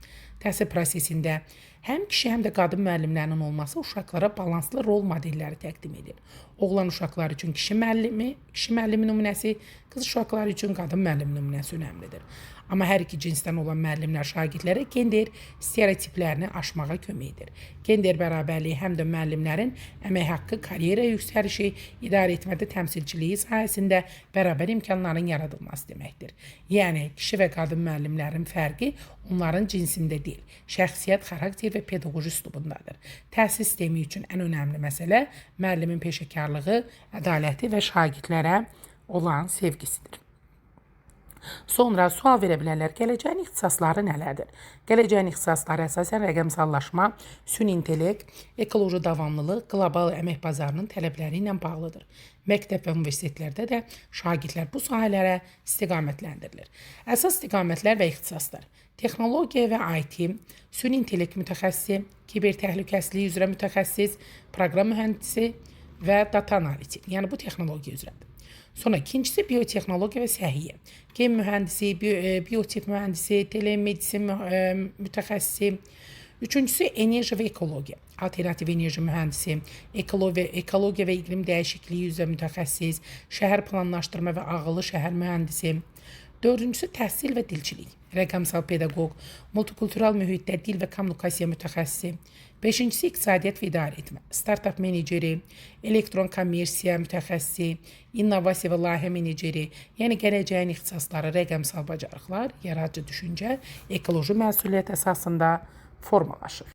Təhsil prosesində həm kişi, həm də qadın müəllimlərinin olması uşaqlara balanslı rol modelləri təqdim edir. Oğlan uşaqları üçün kişi müəllimi nümunəsi, qız uşaqları üçün qadın müəllimi nümunəsi önəmlidir. Amma hər iki cinsdən olan müəllimlər şagirdlərə gender stereotiplərini aşmağa kömək edir. Gender bərabərliyi həm də müəllimlərin əmək haqqı, karyera yüksəlişi, idarə etmədə təmsilçiliyi sahəsində bərabər imkanların yaradılması deməkdir. Yəni, kişi və qadın müəllimlərin fərqi onların cinsində deyil, şəxsiyyət, xarakter və pedaqoji üslubundadır. Təhsil sistemi üçün ən önəmli məsələ müəllimin peşəkarlığı, ədaləti və şagirdlərə olan sevgisidir. Sonra sual verə bilərlər, gələcəyin ixtisasları nələrdir? Gələcəyin ixtisasları əsasən rəqəmsallaşma, süni intellekt, ekoloji davamlılıq, qlobal əmək bazarının tələbləri ilə bağlıdır. Məktəb və universitetlərdə də şagirdlər bu sahələrə istiqamətləndirilir. Əsas istiqamətlər və ixtisaslar: texnologiya və IT, süni intellekt mütəxəssisi, kiber təhlükəsizliyi üzrə mütəxəssis, proqram mühəndisi və data analitik, yəni bu texnologiya üzrədir. Sonra ikincisi biotexnologiya və səhiyyə. Gen mühəndisi, biotip mühəndisi, telemedisin mütəxəssisi. Üçüncüsü enerji və ekologiya. Alternativ enerji mühəndisi, ekologiya və iqlim dəyişikliyi üzrə mütəxəssis, şəhər planlaşdırma və ağıllı şəhər mühəndisi. Dördüncüsü təhsil və dilçilik. Rəqəmsal pedaqoq, multikultural mühitdə dil və kommunikasiya mütəxəssisi. Beşincisi iqtisadiyyat və idarə etmə. Startap meneceri, elektron kommersiya mütəxəssisi, innovasiya və layihə meneceri, yəni gələcəyin ixtisasları, rəqəmsal bacarıqlar, yaradıcı düşüncə, ekoloji məsuliyyət əsasında formalaşır.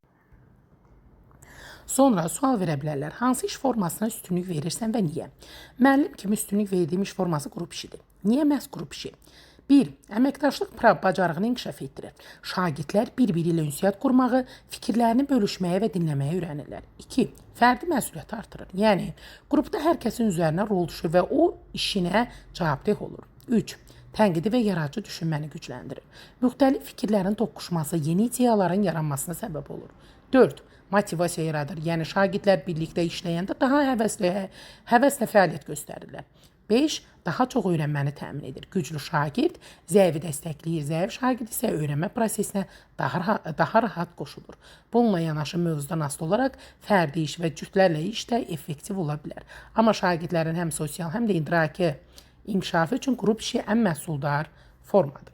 Sonra sual verə bilərlər, hansı iş formasına üstünlük verirsən və niyə? Müəllim kimi üstünlük verdiyim iş forması qrup işidir. Niyə məhz qrup işi? 1. Əməkdaşlıq bacarığını inkişaf etdirir. Şagirdlər bir-biri ilə ünsiyyət qurmağı, fikirlərini bölüşməyi və dinləməyi öyrənirlər. 2. Fərdi məsuliyyəti artırır. Yəni, qrupda hər kəsin üzərinə rol düşür və o işinə cavabdeh olur. 3. Tənqidi və yaradıcı düşünməni gücləndirir. Müxtəlif fikirlərin toqquşması yeni ideyaların yaranmasına səbəb olur. 4. Motivasiya yaradır. Yəni, şagirdlər birlikdə işləyəndə daha həvəslə fəaliyyət göstərirlər. 5. Daha çox öyrənməni təmin edir. Güclü şagird zəifi dəstəkləyir, zəif şagird isə öyrənmə prosesinə daha rahat qoşulur. Bununla yanaşı mövzudan asılı olaraq fərdi iş və cütlərlə iş də effektiv ola bilər. Amma şagirdlərin həm sosial, həm də idraki inkişafı üçün qrup işi ən məhsuldar formadır.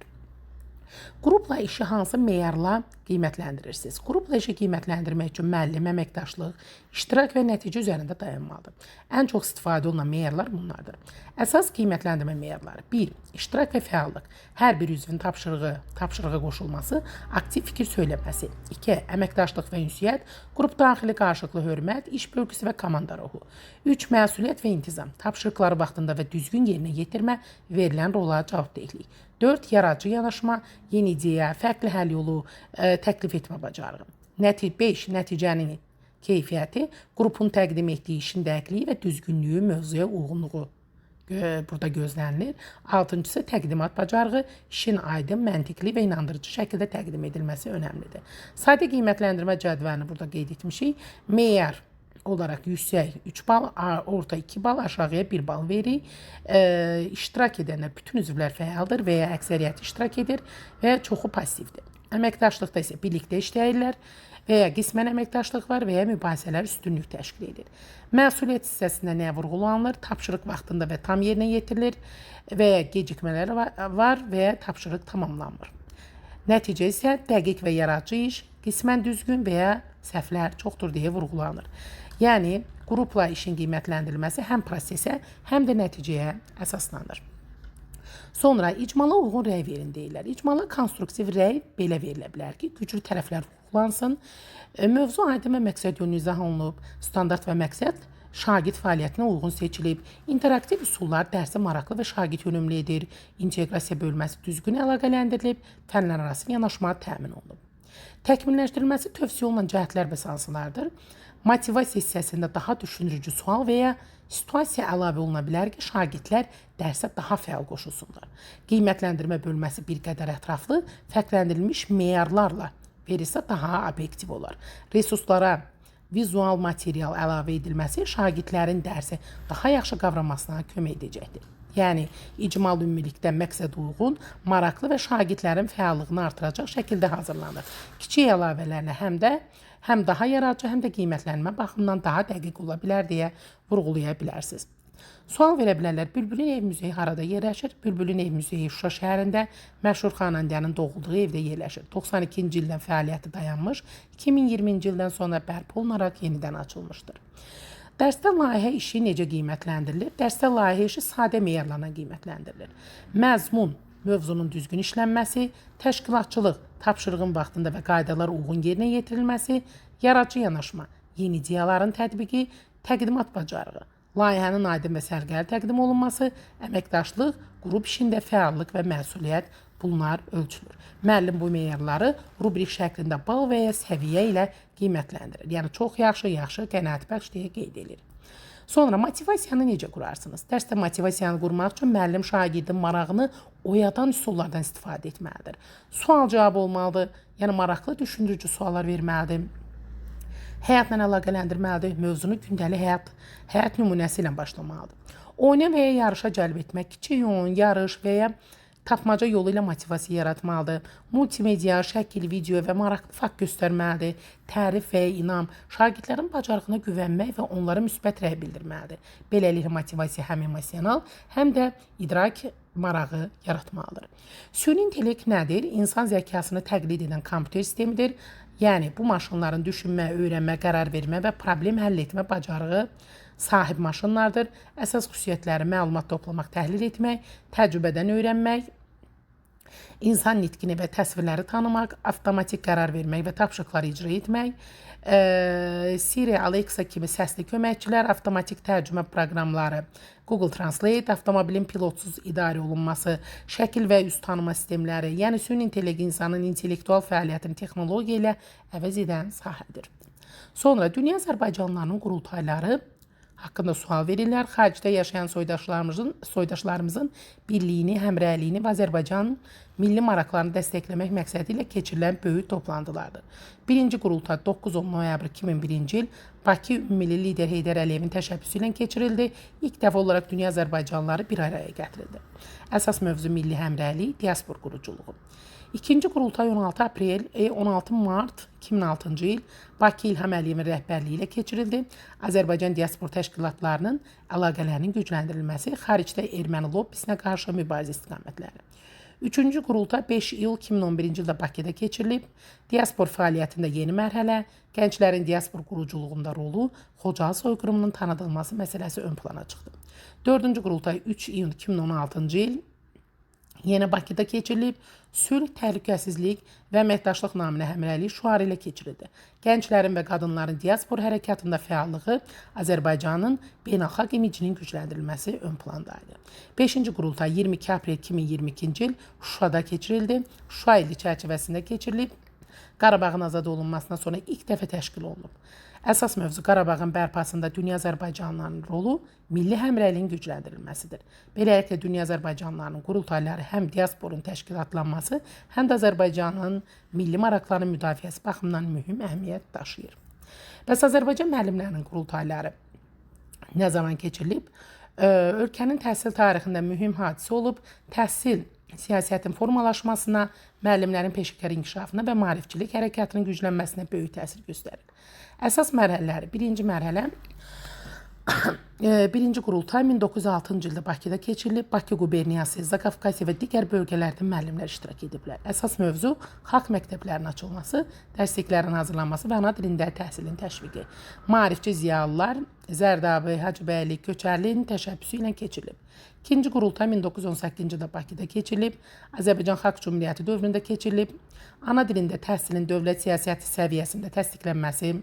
Qrupla işi hansı meyarla qiymətləndirirsiniz? Qrupla işi qiymətləndirmək üçün müəllim, əməkdaşlıq, iştirak və nəticə üzərində dayanmalıdır. Ən çox istifadə olunan meyarlar bunlardır. Əsas qiymətləndirmə meyarları: 1. İştirak və fəallıq. Hər bir üzvün tapşırığa qoşulması, aktiv fikir söyləməsi. 2. Əməkdaşlıq və ünsiyyət, qrup daxili qarşılıqlı hörmət, iş bölgüsü və komanda ruhu. 3. Məsuliyyət və intizam. Tapşırıqları vaxtında və düzgün yerinə yetirmə, verilən rola cavabdehlik. 4. Yaradıcı yanaşma, yeni ideya, fərqli həll yolu təklif etmə bacarığı. 5. Nəticənin keyfiyyəti, qrupun təqdim etdiyi işin dəqiqliyi və düzgünlüyü, mövzuya uyğunluğu burada gözlənilir. 6-cısı təqdimat bacarığı, işin aydın, məntiqli və inandırıcı şəkildə təqdim edilməsi önəmlidir. Sadə qiymətləndirmə cədvəlini burada qeyd etmişik. Meyar olaraq yüksək 3 bal, orta 2 bal, aşağıya 1 bal veririk. İştirak edənlər bütün üzvlər fəaldır və ya əksəriyyəti iştirak edir və ya çoxu passivdir. Əməkdaşlıqda isə birlikdə işləyirlər və ya qismən əməkdaşlıq var və ya mübahisələr üstünlük təşkil edir. Məsuliyyət hissəsində nəyə vurğulanılır? Tapşırıq vaxtında və tam yerinə yetirilir və ya gecikmələr var və ya tapşırıq tamamlanmır. Nəticə isə dəqiq və yaradıcı iş, qismən düzgün və ya səhvlər çoxdur deyə vurğulanır. Yəni, qrupla işin qiymətləndirilməsi həm prosesə, həm də nəticəyə əsaslanır. Sonra icmala uyğun rəy verin deyirlər. İcmala konstruktiv rəy belə verilə bilər ki, güclü tərəflər vurğulansın, mövzu aydın və məqsəd yönlü izah olunub, standart və məqsəd şagird fəaliyyətinə uyğun seçilib, interaktiv üsullar dərsi maraqlı və şagird yönümlü edir, inteqrasiya bölməsi düzgün əlaqələndirilib, fənlər arası yanaşma təmin olunub. Təkmilləşdirilməsi tövsiyə olunan cəhətlər bəs hansılardır? Motivasiya hissəsində daha düşündürücü sual və ya situasiya əlavə oluna bilər ki, şagirdlər dərsə daha fəal qoşulsunlar. Qiymətləndirmə bölməsi bir qədər ətraflı, fərqləndirilmiş meyarlarla verilsə daha obyektiv olar. Resurslara vizual material əlavə edilməsi şagirdlərin dərsi daha yaxşı qavramasına kömək edəcəkdir. Yəni, icmal ümumilikdə məqsəd uyğun, maraqlı və şagirdlərin fəallığını artıracaq şəkildə hazırlanır. Kiçik əlavələrlə həm daha yaradıcı, həm də qiymətlənmə baxımından daha dəqiq ola bilər deyə vurğulaya bilərsiniz. Sual verə bilərlər, Bülbülün ev muzeyi harada yerləşir? Bülbülün ev muzeyi Şuşa şəhərində məşhur xanəndənin doğulduğu evdə yerləşir. 92-ci ildən fəaliyyəti dayanmış, 2020-ci ildən sonra bərpa olunaraq yenidən açılmışdır. Dərsdə layihə işi necə qiymətləndirilir? Dərsdə layihə işi sadə meyarlarla qiymətləndirilir. Məzmun, mövzunun düzgün işlənməsi, təşkilatçılıq, tapşırığın vaxtında və qaydalara uyğun yerinə yetirilməsi, yaradıcı yanaşma, yeni ideyaların tətbiqi, təqdimat bacarığı, layihənin aydın və səliqəli təqdim olunması, əməkdaşlıq, qrup işində fəallıq və məsuliyyət, bunlar ölçülür. Müəllim bu meyarları rubrik şəklində bal və ya səviyyə ilə qiymətləndirir. Yəni, çox yaxşı, yaxşı, qənaətbəxş deyə qeyd edir. Sonra motivasiyanı necə qurarsınız? Dərsdə motivasiyanı qurmaq üçün müəllim şagirdin marağını oyadan üsullardan istifadə etməlidir. Sual-cavab olmalıdır, yəni maraqlı düşündürücü suallar verməlidir. Həyatla əlaqələndirməlidir, mövzunu gündəlik həyat nümunəsi ilə başlamalıdır. Oyuna və ya yarışa cəlb etmək, kiçik oyun, yarış və ya tapmaca yolu ilə motivasiya yaratmalıdır. Multimedia, şəkil, video və maraqlı fakt göstərməlidir. Tərif və inam, şagirdlərin bacarığına güvənmək və onlara müsbət rəy bildirməlidir. Beləliklə motivasiya həm emosional, həm də idrak marağı yaratmalıdır. Süni intellekt nədir? İnsan zəkasını təqlid edən kompüter sistemidir. Yəni, bu maşınların düşünmə, öyrənmə, qərar vermə və problem həll etmə bacarığı sahib maşınlardır. Əsas xüsusiyyətləri məlumat toplamaq, təhlil etmək, təcrübədən öyrənmək, insan nitqini və təsvirləri tanımaq, avtomatik qərar vermək və tapşırıqları icra etmək, Siri, Alexa kimi səsli köməkçilər, avtomatik tərcümə proqramları, Google Translate, avtomobilin pilotsuz idarə olunması, şəkil və üz tanıma sistemləri, yəni süni intellekt insanın intellektual fəaliyyətini texnologiya ilə əvəz edən sahədir. Sonra Dünya Azərbaycanlılarının qurultayları haqqında sual verirlər. Xaricdə yaşayan soydaşlarımızın birliyini, həmrəyliyini və Azərbaycanın milli maraqlarını dəstəkləmək məqsədi ilə keçirilən böyük toplantılardır. Birinci qurultay 9-10 noyabr 2001-ci il Bakı Ümummilli lider Heydər Əliyevin təşəbbüsü ilə keçirildi. İlk dəfə olaraq dünya Azərbaycanlıları bir araya gətirildi. Əsas mövzu milli həmrəylik, diaspor quruculuğu. İkinci qurultay 16 mart 2006-cı il Bakı İlham Əliyevin rəhbərliyi ilə keçirildi. Azərbaycan diaspor təşkilatlarının əlaqələrinin gücləndirilməsi, xaricdə erməni lobbisinə qarşı mübarizə istiqamətləri. Üçüncü qurultay 5 iyul 2011-ci ildə Bakıda keçirilib. Diaspor fəaliyyətində yeni mərhələ, gənclərin diaspor quruculuğunda rolu, Xocalı soyqırımının tanıdılması məsələsi ön plana çıxdı. Dördüncü qurultay 3 iyun 2016-cı il yenə Bakıda keçirilib, sülh, təhlükəsizlik və əməkdaşlıq naminə həmrəylik şüarı ilə keçirildi. Gənclərin və qadınların diaspor hərəkatında fəallığı, Azərbaycanın beynəlxalq imicinin gücləndirilməsi ön plandaydı. 5-ci qurultay 22 aprel 2022-ci il Şuşada keçirildi. Şuşa ili çərçivəsində keçirilib. Qarabağın azad olunmasından sonra ilk dəfə təşkil olunub. Əsas mövzu Qarabağın bərpasında dünya Azərbaycanlılarının rolu, milli həmrəyliyin gücləndirilməsidir. Beləliklə, dünya Azərbaycanlılarının qurultayları həm diasporun təşkilatlanması, həm də Azərbaycanın milli maraqlarının müdafiəsi baxımından mühüm əhəmiyyət daşıyır. Bəs Azərbaycan müəllimlərinin qurultayları nə zaman keçirilib? Ölkənin təhsil tarixində mühüm hadisə olub. Təhsil siyasətin formalaşmasına, müəllimlərin peşəkar inkişafına və maarifçilik hərəkatının güclənməsinə böyük təsir göstərir. Əsas mərhələləri, birinci mərhələ, birinci qurultay 1906-cı ildə Bakıda keçirilib. Bakı quberniyası, Zakafkasiya və digər bölgələrdə müəllimlər iştirak ediblər. Əsas mövzu xalq məktəblərinin açılması, dərsliklərin hazırlanması və ana dilində təhsilin təşviqi. Maarifçi ziyalılar Zərdabi, Hacıbəyli, Köçərlinin təşəbbüsü ilə keçirilib. İkinci qurultay 1918-ci ildə Bakıda keçirilib. Azərbaycan Xalq Cümhuriyyəti dövründə keçirilib. Ana dilində təhsilin dövlət siyasəti səviyyəsində təsdiqlənməsi,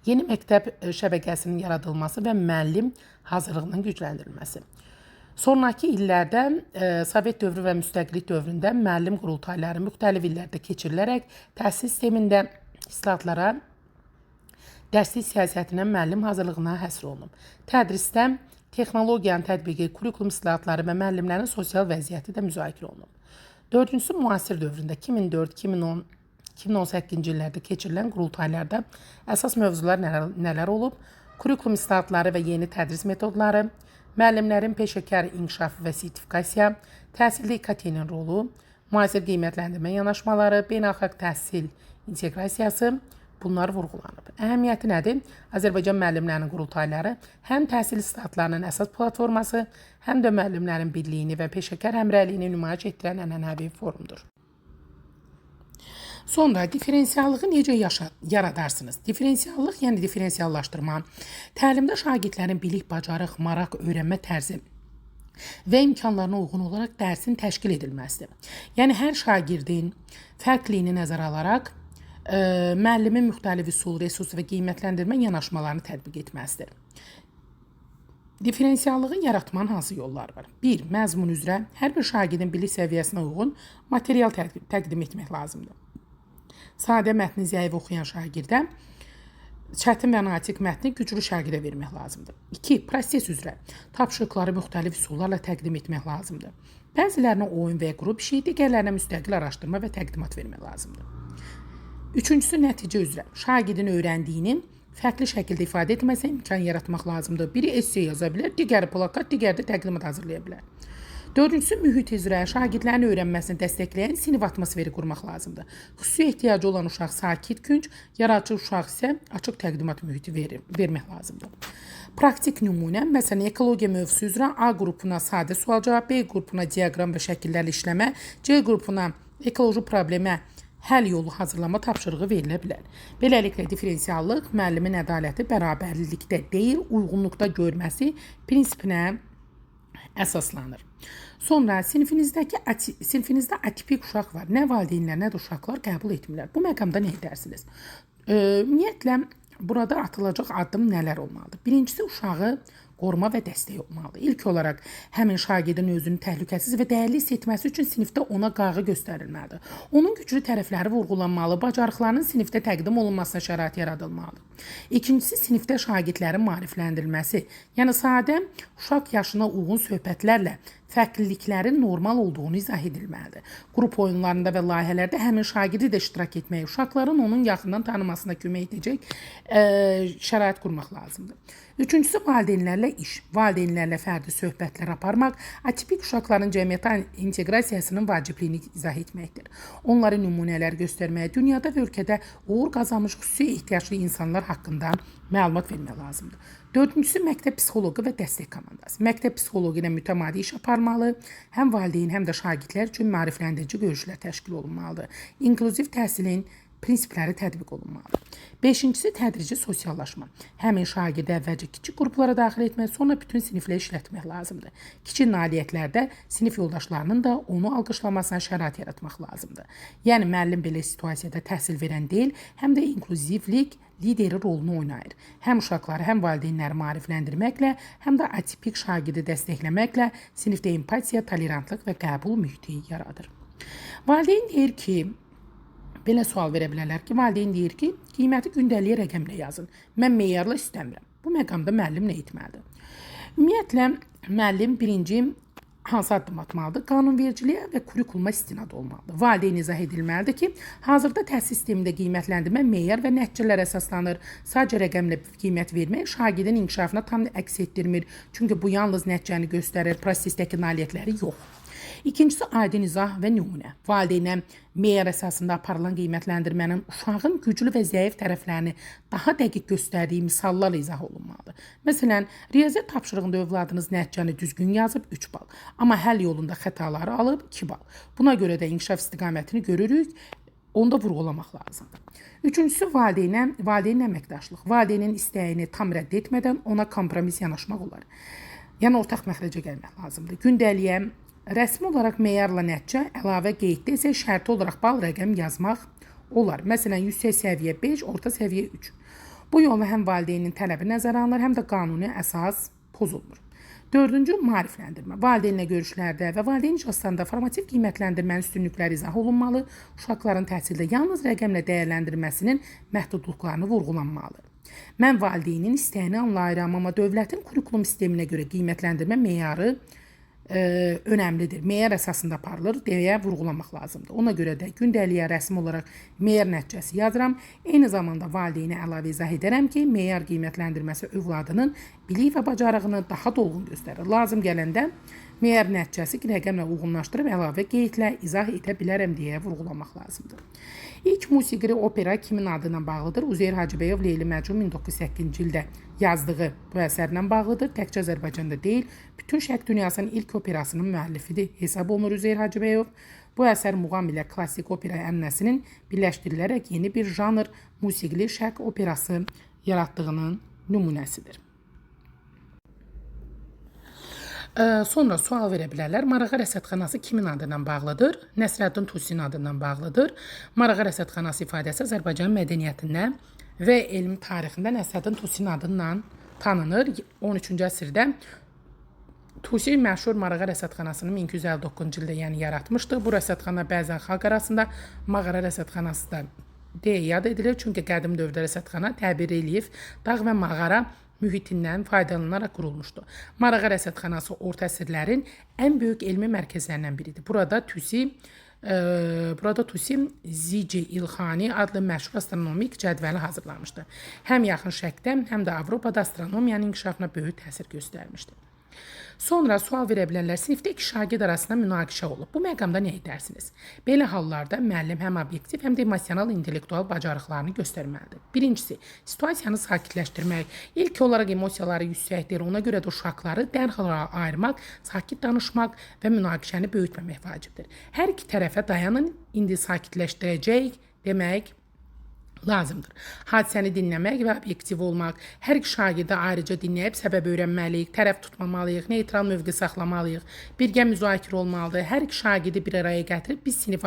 yeni məktəb şəbəkəsinin yaradılması və müəllim hazırlığının gücləndirilməsi. Sonrakı illərdə Sovet dövrü və müstəqillik dövründə müəllim qurultayları müxtəlif illərdə keçirilərək təhsil sistemində islahatlara, dərslik siyasətinə, müəllim hazırlığına həsr olunub. Tədrisdə texnologiyanın tətbiqi, kurikulum islahatları və müəllimlərin sosial vəziyyəti də müzakirə olunub. Dördüncüsü, müasir dövründə 2004, 2010, 2018-ci illərdə keçirilən qurultaylarda əsas mövzular nələr olub? Kurikulum islahatları və yeni tədris metodları, müəllimlərin peşəkar inkişafı və sertifikasiya, təhsildə İKT-nin rolu, müasir qiymətləndirmə yanaşmaları, beynəlxalq təhsil inteqrasiyası, bunlar vurğulanıb. Əhəmiyyəti nədir? Azərbaycan müəllimlərinin qurultayları həm təhsil islahatlarının əsas platforması, həm də müəllimlərin birliyini və peşəkar həmrəyliyini nümayiş etdirən ənənəvi forumdur. Sonra diferensiallığı necə yaradarsınız? Diferensiallıq, yəni diferensiallaşdırma, təlimdə şagirdlərin bilik, bacarıq, maraq, öyrənmə tərzi və imkanlarına uyğun olaraq dərsin təşkil edilməsidir. Yəni hər şagirdin fərqliliyini nəzərə alaraq müəllimin müxtəlif üsul, resurs və qiymətləndirmə yanaşmalarını tətbiq etməsidir. Diferensiallığı yaratmanın hansı yolları var? 1. Məzmun üzrə hər bir şagirdin bilik səviyyəsinə uyğun material təqdim etmək lazımdır. Sadə mətni zəif oxuyan şagirdə, çətin və analitik mətni güclü şagirdə vermək lazımdır. 2. Proses üzrə tapşırıqları müxtəlif üsullarla təqdim etmək lazımdır. Bəzilərinə oyun və ya qrup işi, digərlərinə müstəqil araşdırma və təqdimat vermək lazımdır. Üçüncüsü, nəticə üzrə şagirdin öyrəndiyinin fərqli şəkildə ifadə etməsinə imkan yaratmaq lazımdır. Biri esse yaza bilər, digəri plakat, digəri də təqdimat hazırlaya bilər. Dördüncüsü, mühit üzrə şagirdlərin öyrənməsini dəstəkləyən sinif atmosferi qurmaq lazımdır. Xüsusi ehtiyacı olan uşaq sakit künc, yaradıcı uşaq isə açıq təqdimat mühiti vermək lazımdır. Praktik nümunə, məsələn, ekologiya mövzusu üzrə A qrupuna sadə sual-cavab, B qrupuna diaqram və şəkillərlə işləmə, C qrupuna ekoloji problemə həll yolu hazırlama tapşırığı verilə bilər. Beləliklə, diferensiallıq müəllimin ədaləti bərabərlikdə deyil, uyğunluqda görməsi prinsipinə əsaslanır. Sonra sinfinizdə atipik uşaq var. Nə valideynlər, nə də uşaqlar qəbul etmirlər. Bu məqamda nə edərsiniz? Ümumiyyətlə, burada atılacaq addım nələr olmalıdır? Birincisi, uşağı qoruma və dəstək olmalıdır. İlk olaraq həmin şagirdin özünü təhlükəsiz və dəyərli hiss etməsi üçün sinifdə ona qayğı göstərilməlidir. Onun güclü tərəfləri vurğulanmalı, bacarıqlarının sinifdə təqdim olunmasına şərait yaradılmalıdır. İkincisi, sinifdə şagirdlərin maarifləndirilməsi, yəni sadə uşaq yaşına uyğun söhbətlərlə fərqliliklərin normal olduğunu izah edilməlidir. Qrup oyunlarında və layihələrdə həmin şagirdi də iştirak etməyi, uşaqların onun yaxından tanımasına kömək edəcək şərait qurmaq lazımdır. Üçüncüsü, valideynlərlə iş. Valideynlərlə fərdi söhbətlər aparmaq, atipik uşaqların cəmiyyətə inteqrasiyasının vacibliyini izah etməkdir. Onlara nümunələr göstərməyə, dünyada və ölkədə uğur qazanmış xüsusi ehtiyaclı insanlar haqqında məlumat vermək lazımdır. Dördüncüsü, məktəb psixoloqu və dəstək komandası. Məktəb psixoloqu ilə mütəmadi iş aparmalı, həm valideyn, həm də şagirdlər üçün maarifləndirici görüşlər təşkil olunmalıdır. İnklüziv təhsilin prinsipləri tətbiq olunmalıdır. Beşincisi, tədrici sosiallaşma. Həmin şagirdi əvvəlcə kiçik qruplara daxil etmək, sonra bütün siniflə işlətmək lazımdır. Kiçik nailiyyətlərdə sinif yoldaşlarının da onu alqışlamasına şərait yaratmaq lazımdır. Yəni, müəllim belə situasiyada təhsil verən deyil, həm də inklüzivlik lideri rolunu oynayır. Həm uşaqları, həm valideynləri maarifləndirməklə, həm də atipik şagirdi dəstəkləməklə sinifdə empatiya, tolerantlıq və qəbul mühiti yaradır. Valideyn deyir ki, belə sual verə bilərlər ki, valideyn deyir ki, qiyməti gündəliyə rəqəmlə yazın. Mən meyarla istəmirəm. Bu məqamda müəllim nə etməlidir? Ümumiyyətlə, müəllim birinci hansı addım atmalıdır? Qanunvericiliyə və kurikuluma istinad olmalıdır. Valideyn izah edilməlidir ki, hazırda təhsil sistemində qiymətləndirmə meyar və nəticələrə əsaslanır. Sadəcə rəqəmlə qiymət vermək şagirdin inkişafına tam əks etdirmir. Çünki bu yalnız nəticəni göstərir, prosesdəki nailiyyətləri yox. İkincisi, aydın izah və nümunə. Valideynə meyar əsasında aparılan qiymətləndirmənin uşağın güclü və zəif tərəflərini daha dəqiq göstərdiyi misallarla izah olunmalıdır. Məsələn, riyaziyyat tapşırığında övladınız nəticəni düzgün yazıb 3 bal, amma həll yolunda xətaları alıb 2 bal. Buna görə də inkişaf istiqamətini görürük. Onu da vurğulamaq lazımdır. Üçüncüsü, valideyn əməkdaşlıq. Valideynin istəyini tam rədd etmədən ona kompromis yanaşmaq olar. Yəni ortaq məxrəcə gəlmək lazımdır. Gündəliyə rəsmi olaraq meyarla nəticə, əlavə qeyddə isə şərti olaraq bal rəqəm yazmaq olar. Məsələn, yüksək səviyyə 5, orta səviyyə 3. Bu yolla həm valideynin tələbi nəzərə alınır, həm də qanuni əsas pozulmur. Dördüncü, maarifləndirmə. Valideynlə görüşlərdə və valideyn iclaslarında formativ qiymətləndirmənin üstünlükləri izah olunmalı, uşaqların təhsildə yalnız rəqəmlə dəyərləndirilməsinin məhdudluqlarını vurğulanmalıdır. Mən valideynin istəyini anlayıram, amma dövlətin kurikulum sisteminə görə qiymətləndirmə meyarı önəmlidir. Meyar əsasında aparılır deyə vurğulamaq lazımdır. Ona görə də gündəliyə rəsmi olaraq meyar nəticəsi yazıram. Eyni zamanda valideynə əlavə izah edərəm ki, meyar qiymətləndirməsi övladının bilik və bacarığını daha dolğun göstərir. Lazım gələndə meyar nəticəsi rəqəmlə uyğunlaşdırıb əlavə qeydlə izah edə bilərəm deyə vurğulamaq lazımdır. İlk musiqili opera kimin adı ilə bağlıdır? Uzeyir Hacıbəyov Leyli Məcnun 1908-ci ildə yazdığı bu əsərlə bağlıdır. Təkcə Azərbaycanda deyil, bütün Şərq dünyasının ilk operasının müəllifidir hesab olunur Uzeyir Hacıbəyov. Bu əsər muğam ilə klassik opera ənənəsinin birləşdirilərək yeni bir janr musiqili şərq operası yaratdığının nümunəsidir. Sonra sual verə bilərlər. Marağa rəsədxanası kimin adı ilə bağlıdır? Nəsrəddin Tusinin adı ilə bağlıdır. Marağa rəsədxanası ifadəsi Azərbaycan mədəniyyətində və elm tarixində Nəsrəddin Tusinin adı ilə tanınır. 13-cü əsrdə Tusi məşhur Marağa rəsədxanasını 1259-cu ildə yəni yaratmışdı. Bu rəsədxana bəzən xalq arasında mağara rəsədxanası da deyə yad edilir. Çünki qədim dövrdə rəsədxana təbir eləyib dağ və mağara mühitindən faydalanaraq qurulmuşdu. Marağa rəsədxanası orta əsrlərin ən böyük elmi mərkəzlərindən biridir. Burada Tusi Zici İlxani adlı məşhur astronomik cədvəli hazırlamışdı. Həm Yaxın Şərqdə, həm də Avropada astronomiyanın inkişafına böyük təsir göstərmişdi. Sonra sual verə bilərlər, sinifdə iki şagird arasında münaqişə olub. Bu məqamda nə edərsiniz? Belə hallarda müəllim həm obyektiv, həm də emosional intellektual bacarıqlarını göstərməlidir. Birincisi, situasiyanı sakitləşdirmək. İlk olaraq emosiyaları yüksəkdir. Ona görə də uşaqları dərhal ayırmaq, sakit danışmaq və münaqişəni böyütməmək vacibdir. Hər iki tərəfə dayanın, indi sakitləşdirəcəyik demək lazımdır. Hadisəni dinləmək və obyektiv olmaq, hər iki şagirdi ayrıca dinləyib səbəb öyrənməliyik, tərəf tutmamalıyıq, neytral mövqe saxlamalıyıq, birgə müzakirə olmalıdır. Hər iki şagirdi bir araya gətirib biz sinif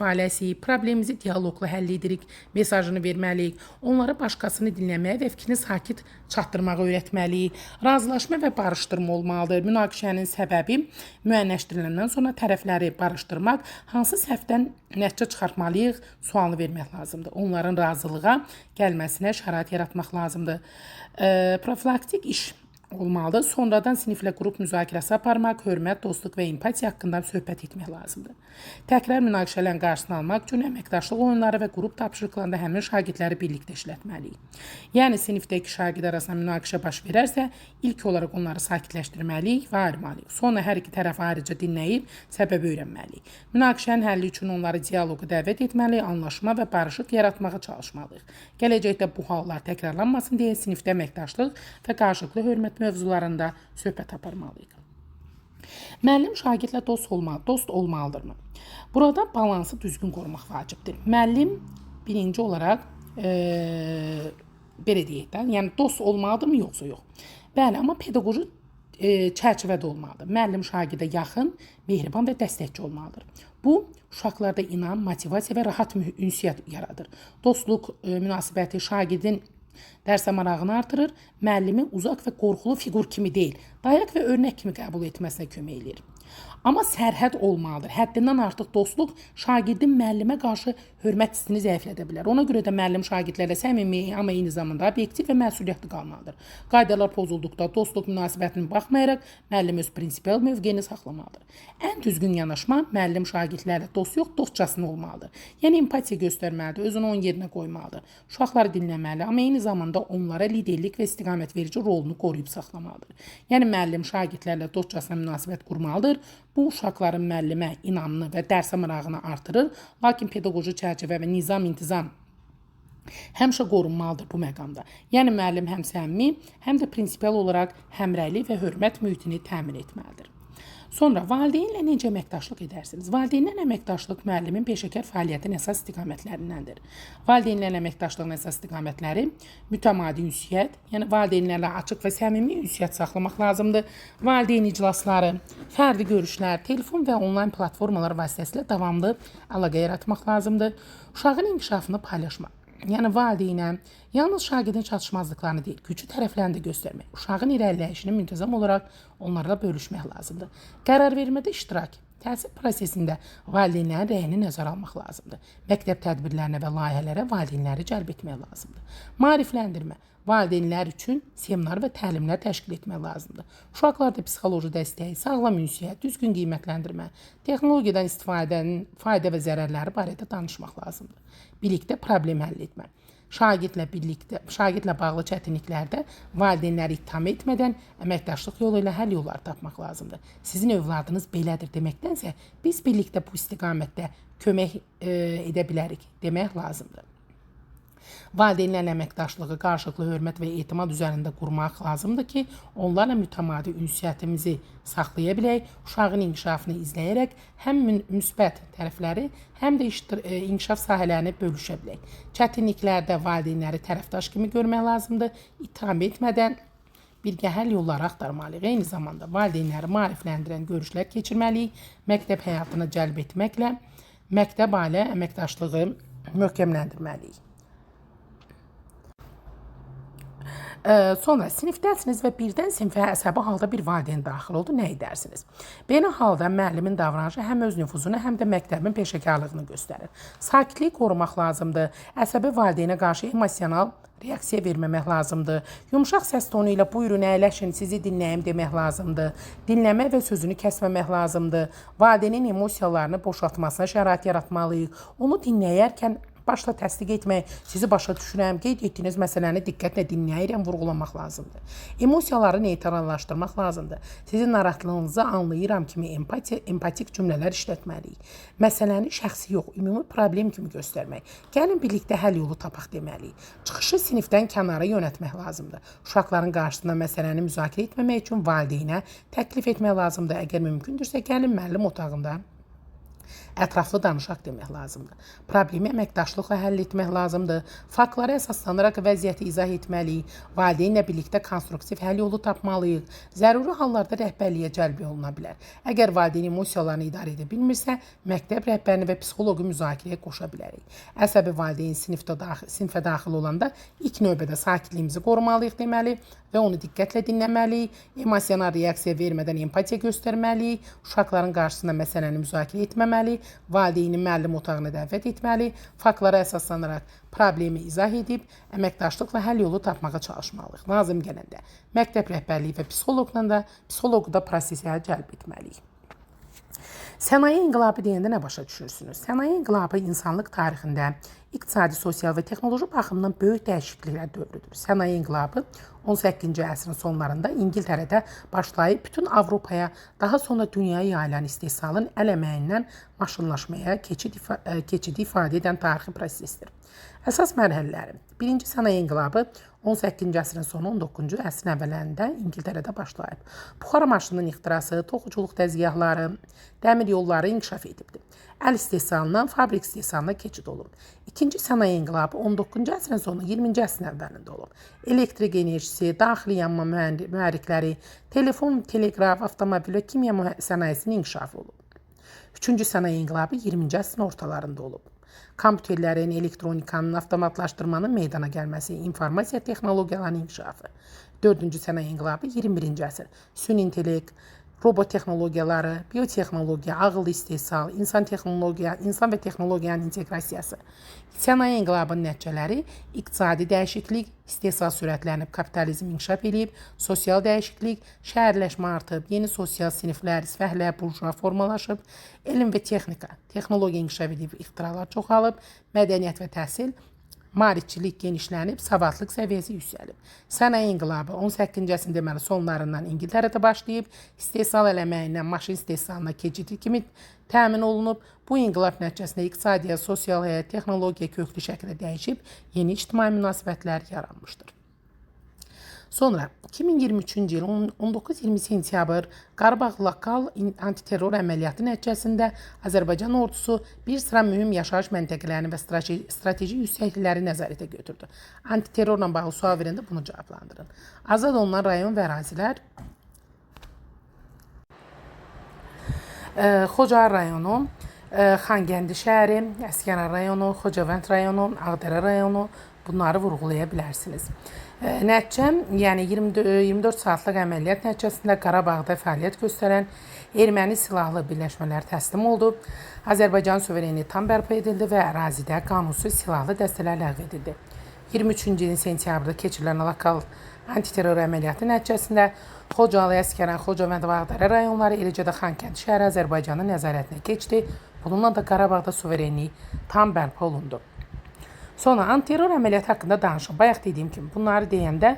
ailəsiyik, problemimizi dialoqla həll edirik, mesajını verməliyik, onlara başqasını dinləməyə və fikrini sakit çatdırmağı öyrətməliyik. Razılaşma və barışdırma olmalıdır. Münaqişənin səbəbi müəyyənləşdiriləndən sonra tərəfləri barışdırmaq, hansı səhvdən nəticə çıxartmalıyıq sualını vermək lazımdır. Onların razılığa gəlməsinə şərait yaratmaq lazımdır. Profilaktik iş olmalıdır. Sonradan siniflə qrup müzakirəsi aparmaq, hörmət, dostluq və empatiya haqqında söhbət etmək lazımdır. Təkrar münaqişələrin qarşısını almaq üçün əməkdaşlıq oyunları və qrup tapşırıqlarında həmin şagirdləri birlikdə işlətməliyik. Yəni sinifdə iki şagird arasında münaqişə baş verərsə, ilk olaraq onları sakitləşdirməliyik və ayırmalıyıq. Sonra hər iki tərəf ayrıca dinləyib səbəbi öyrənməliyik. Münaqişənin həlli üçün onları dialoqa dəvət etməli, anlaşma və barışıq yaratmağa çalışmalıyıq. Gələcəkdə bu hallar təkrarlanmasın deyə sinifdə əməkdaşlıq və qarşılıqlı hörmət mövzularında söhbət aparmalıyıq. Müəllim şagirdlə dost olmalıdırmı? Burada balansı düzgün qorumaq vacibdir. Müəllim birinci olaraq belə deyək də, yəni dost olmalıdırmı yoxsa yox? Bəli, amma pedaqoji çərçivədə olmalıdır. Müəllim şagirdə yaxın, mehriban və dəstəkçi olmalıdır. Bu, uşaqlarda inam, motivasiya və rahat ünsiyyət yaradır. Dostluq münasibəti şagirdin dərsə marağını artırır, müəllimi uzaq və qorxulu fiqur kimi deyil, dayaq və örnək kimi qəbul etməsinə kömək eləyir. Amma sərhəd olmalıdır. Həddindən artıq dostluq şagirdin müəllimə qarşı hörmət hissini zəiflədə bilər. Ona görə də müəllim şagirdlərlə səmimi, amma eyni zamanda obyektiv və məsuliyyətli qalmalıdır. Qaydalar pozulduqda dostluq münasibətinə baxmayaraq müəllim öz prinsipial mövqeyini saxlamalıdır. Ən düzgün yanaşma müəllim şagirdlərlə dost yox, dostcasına olmalıdır. Yəni empatiya göstərməlidir, özünü onun yerinə qoymalıdır. Uşaqları dinləməli, amma eyni zamanda onlara liderlik və istiqamət verici rolunu qoruyub saxlamalıdır. Yəni müəllim şagirdlərlə dostcasına münasibət qurmalıdır. lazımdır. Bu uşaqların müəllimə inamını və dərsə marağını artırır. Lakin pedaqoji çərçivə və nizam-intizam həmişə qorunmalıdır bu məqamda. Yəni müəllim həm səmimi, həm də prinsipial olaraq həmrəylik və hörmət mühitini təmin etməlidir. Sonra valideynlə necə əməkdaşlıq edərsiniz? Valideynlə əməkdaşlıq müəllimin peşəkar fəaliyyətinin əsas istiqamətlərindəndir. Valideynlə əməkdaşlığın əsas istiqamətləri mütəmadi ünsiyyət, yəni valideynlərlə açıq və səmimi ünsiyyət saxlamaq lazımdır. Valideyn iclasları, fərdi görüşlər, telefon və onlayn platformalar vasitəsilə davamlı əlaqə yaratmaq lazımdır. Uşağın inkişafını paylaşmaq. Yəni valideynə yalnız şagirdin çatışmazlıqlarını deyil, güclü tərəflərini də göstərmək, uşağın irəliləyişini müntəzəm olaraq onlarla bölüşmək lazımdır. Qərar vermədə iştirak, təhsil prosesində valideynlərin rəyini nəzərə almaq lazımdır. Məktəb tədbirlərinə və layihələrə valideynləri cəlb etmək lazımdır. Maarifləndirmə, valideynlər üçün seminar və təlimlər təşkil etmək lazımdır. Uşaqlarda psixoloji dəstəyi, sağlam ünsiyyət, düzgün qiymətləndirmə, texnologiyadan istifadənin fayda və zərərləri barədə danışmaq lazımdır. Birlikdə problem həll etmə. Şagirdlə bağlı çətinliklərdə valideynləri ittiham etmədən əməkdaşlıq yolu ilə həll yolları tapmaq lazımdır. Sizin övladınız belədir deməkdənsə, biz birlikdə bu istiqamətdə kömək edə bilərik demək lazımdır. Valideynlərlə əməkdaşlığı qarşılıqlı hörmət və etimad üzərində qurmaq lazımdır ki, onlarla mütəmadi ünsiyyətimizi saxlaya bilək, uşağın inkişafını izləyərək həm müsbət tərəfləri, həm də inkişaf sahələrini bölüşə bilək. Çətinliklərdə valideynləri tərəfdaş kimi görmək lazımdır, ittiham etmədən birgə həll yolları axtarmalıyıq. Eyni zamanda valideynləri maarifləndirən görüşlər keçirməliyik, məktəb həyatına cəlb etməklə məktəb-ailə əməkdaşlığı möhkəmləndirməliyik. Sonra sinifdəsiniz və birdən sinifə əsəbi halda bir valideyn daxil oldu, nə edərsiniz? Belə halda müəllimin davranışı həm öz nüfuzunu, həm də məktəbin peşəkarlığını göstərir. Sakitliyi qorumaq lazımdır. Əsəbi valideynə qarşı emosional reaksiya verməmək lazımdır. Yumşaq səs tonu ilə buyurun, əyləşin, sizi dinləyim demək lazımdır. Dinləmək və sözünü kəsməmək lazımdır. Valideynin emosiyalarını boşaltmasına şərait yaratmalıyıq. Onu dinləyərkən başla təsdiq etmək, sizi başa düşürəm, qeyd etdiyiniz məsələni diqqətlə dinləyirəm, vurğulamaq lazımdır. Emosiyaları neytrallaşdırmaq lazımdır. Sizin narahatlığınızı anlayıram kimi empatik cümlələr işlətməliyik. Məsələni şəxsi yox, ümumi problem kimi göstərmək. Gəlin birlikdə həll yolu tapaq deməliyik. Çıxışı sinifdən kənara yönəltmək lazımdır. Uşaqların qarşısında məsələni müzakirə etməmək üçün valideynə təklif etmək lazımdır. Əgər mümkündürsə, gəlin müəllim otağında ətraflı danışaq demək lazımdır. Problemi əməkdaşlıqla həll etmək lazımdır. Faktlara əsaslanaraq vəziyyəti izah etməliyik. Valideynlə birlikdə konstruktiv həll yolu tapmalıyıq. Zəruri hallarda rəhbərliyə cəlb oluna bilər. Əgər valideyn emosiyalarını idarə edə bilmirsə, məktəb rəhbərini və psixoloqu müzakirəyə qoşa bilərik. Əsəbi valideyn sinifə daxil olanda ilk növbədə sakitliyimizi qorumalıyıq deməli və onu diqqətlə dinləməliyik. Emosional reaksiya vermədən empatiya göstərməliyik. Uşaqların qarşısında məsələni müzakirə etməməliyik. Valideyni müəllim otağına dəvət etməli, faktlara əsaslanaraq problemi izah edib, əməkdaşlıqla həll yolu tapmağa çalışmalıyıq. Lazım gələndə məktəb rəhbərliyi və psixoloqu da prosesə cəlb etməliyik. Sənaye inqilabı deyəndə nə başa düşürsünüz? Sənaye inqilabı insanlıq tarixində iqtisadi, sosial və texnoloji baxımdan böyük dəyişikliklər dövrüdür. Sənaye inqilabı 18-ci əsrin sonlarında İngiltərədə başlayıb bütün Avropaya, daha sonra dünyaya yayılan istehsalın əl əməyindən maşınlaşmaya keçidi ifadə edən tarixi prosesdir. Əsas mərhələləri. Birinci sənaye inqilabı 18-ci əsrin sonu, 19-cu əsrin əvvəllərində İngiltərədə başlayıb. Buxar maşınının ixtirası, toxuculuq təzgahları, dəmir yolları inkişaf edibdir. Əl istehsalından fabrik istehsalına keçid olub. İkinci sənaye inqilabı 19-cu əsrin sonu, 20-ci əsrin əvvəlində olub. Elektrik enerjisi, daxili yanma mühərrikləri, telefon, teleqraf, avtomobil və kimya sənayesinin inkişafı olub. Üçüncü sənaye inqilabı 20-ci əsrin ortalarında olub. Kompüterlərin, elektronikanın, avtomatlaşdırmanın meydana gəlməsi, informasiya texnologiyalarının inkişafı. Dördüncü sənaye inqilabı 21-ci əsr. Süni intellekt, robot texnologiyaları, biotexnologiya, ağıllı istehsal, insan və texnologiyanın inteqrasiyası. Sənaye inqilabının nəticələri iqtisadi dəyişiklik, istehsal sürətlənib, kapitalizm inkişaf eləyib, sosial dəyişiklik, şəhərləşmə artıb, yeni sosial siniflər, sfəhlər, burjua formalaşıb, elm və texnika, texnologiya inkişaf edib, ixtiralar çoxalıb, mədəniyyət və təhsil Maarifçilik genişlənib, savadlıq səviyyəsi yüksəlib. Sənaye inqilabı 18-ci əsrin deməli sonlarından İngiltərədə başlayıb, istehsal eləməyindən maşın istehsalına keçidi kimi təmin olunub. Bu inqilab nəticəsində iqtisadiyyat, sosial həyat, texnologiya köklü şəkildə dəyişib, yeni ictimai münasibətlər yaranmışdır. Sonra 2023-cü il 19-20 sentyabr Qarabağ lokal antiterror əməliyyatı nəticəsində Azərbaycan ordusu bir sıra mühüm yaşayış məntəqələrini və strateji yüksəklikləri nəzarətə götürdü. Antiterrorla bağlı sual verəndə bunu cavablandırın. Azad olunan rayon və ərazilər Xocalı rayonu, Xankəndi şəhəri, Əsgəran rayonu, Xocavənd rayonu, Ağdərə rayonu bunları vurğulaya bilərsiniz. Nəticə, yəni 24 saatlıq əməliyyat nəticəsində Qarabağda fəaliyyət göstərən erməni silahlı birləşmələr təslim oldu. Azərbaycan suverenliyi tam bərpa edildi və ərazidə qanunsuz silahlı dəstələr ləğv edildi. 23-cü ilin sentyabrda keçirilən lokal antiterror əməliyyatı nəticəsində Xocalı, Əsgəran, Xocavənd və Ağdərə rayonları, eləcə də Xankəndi şəhəri Azərbaycanın nəzarətinə keçdi. Bununla da Qarabağda suverenlik tam bərpa olundu. Sonra antiterror əməliyyatı haqqında danışın. Bayaq dediyim kimi bunları deyəndə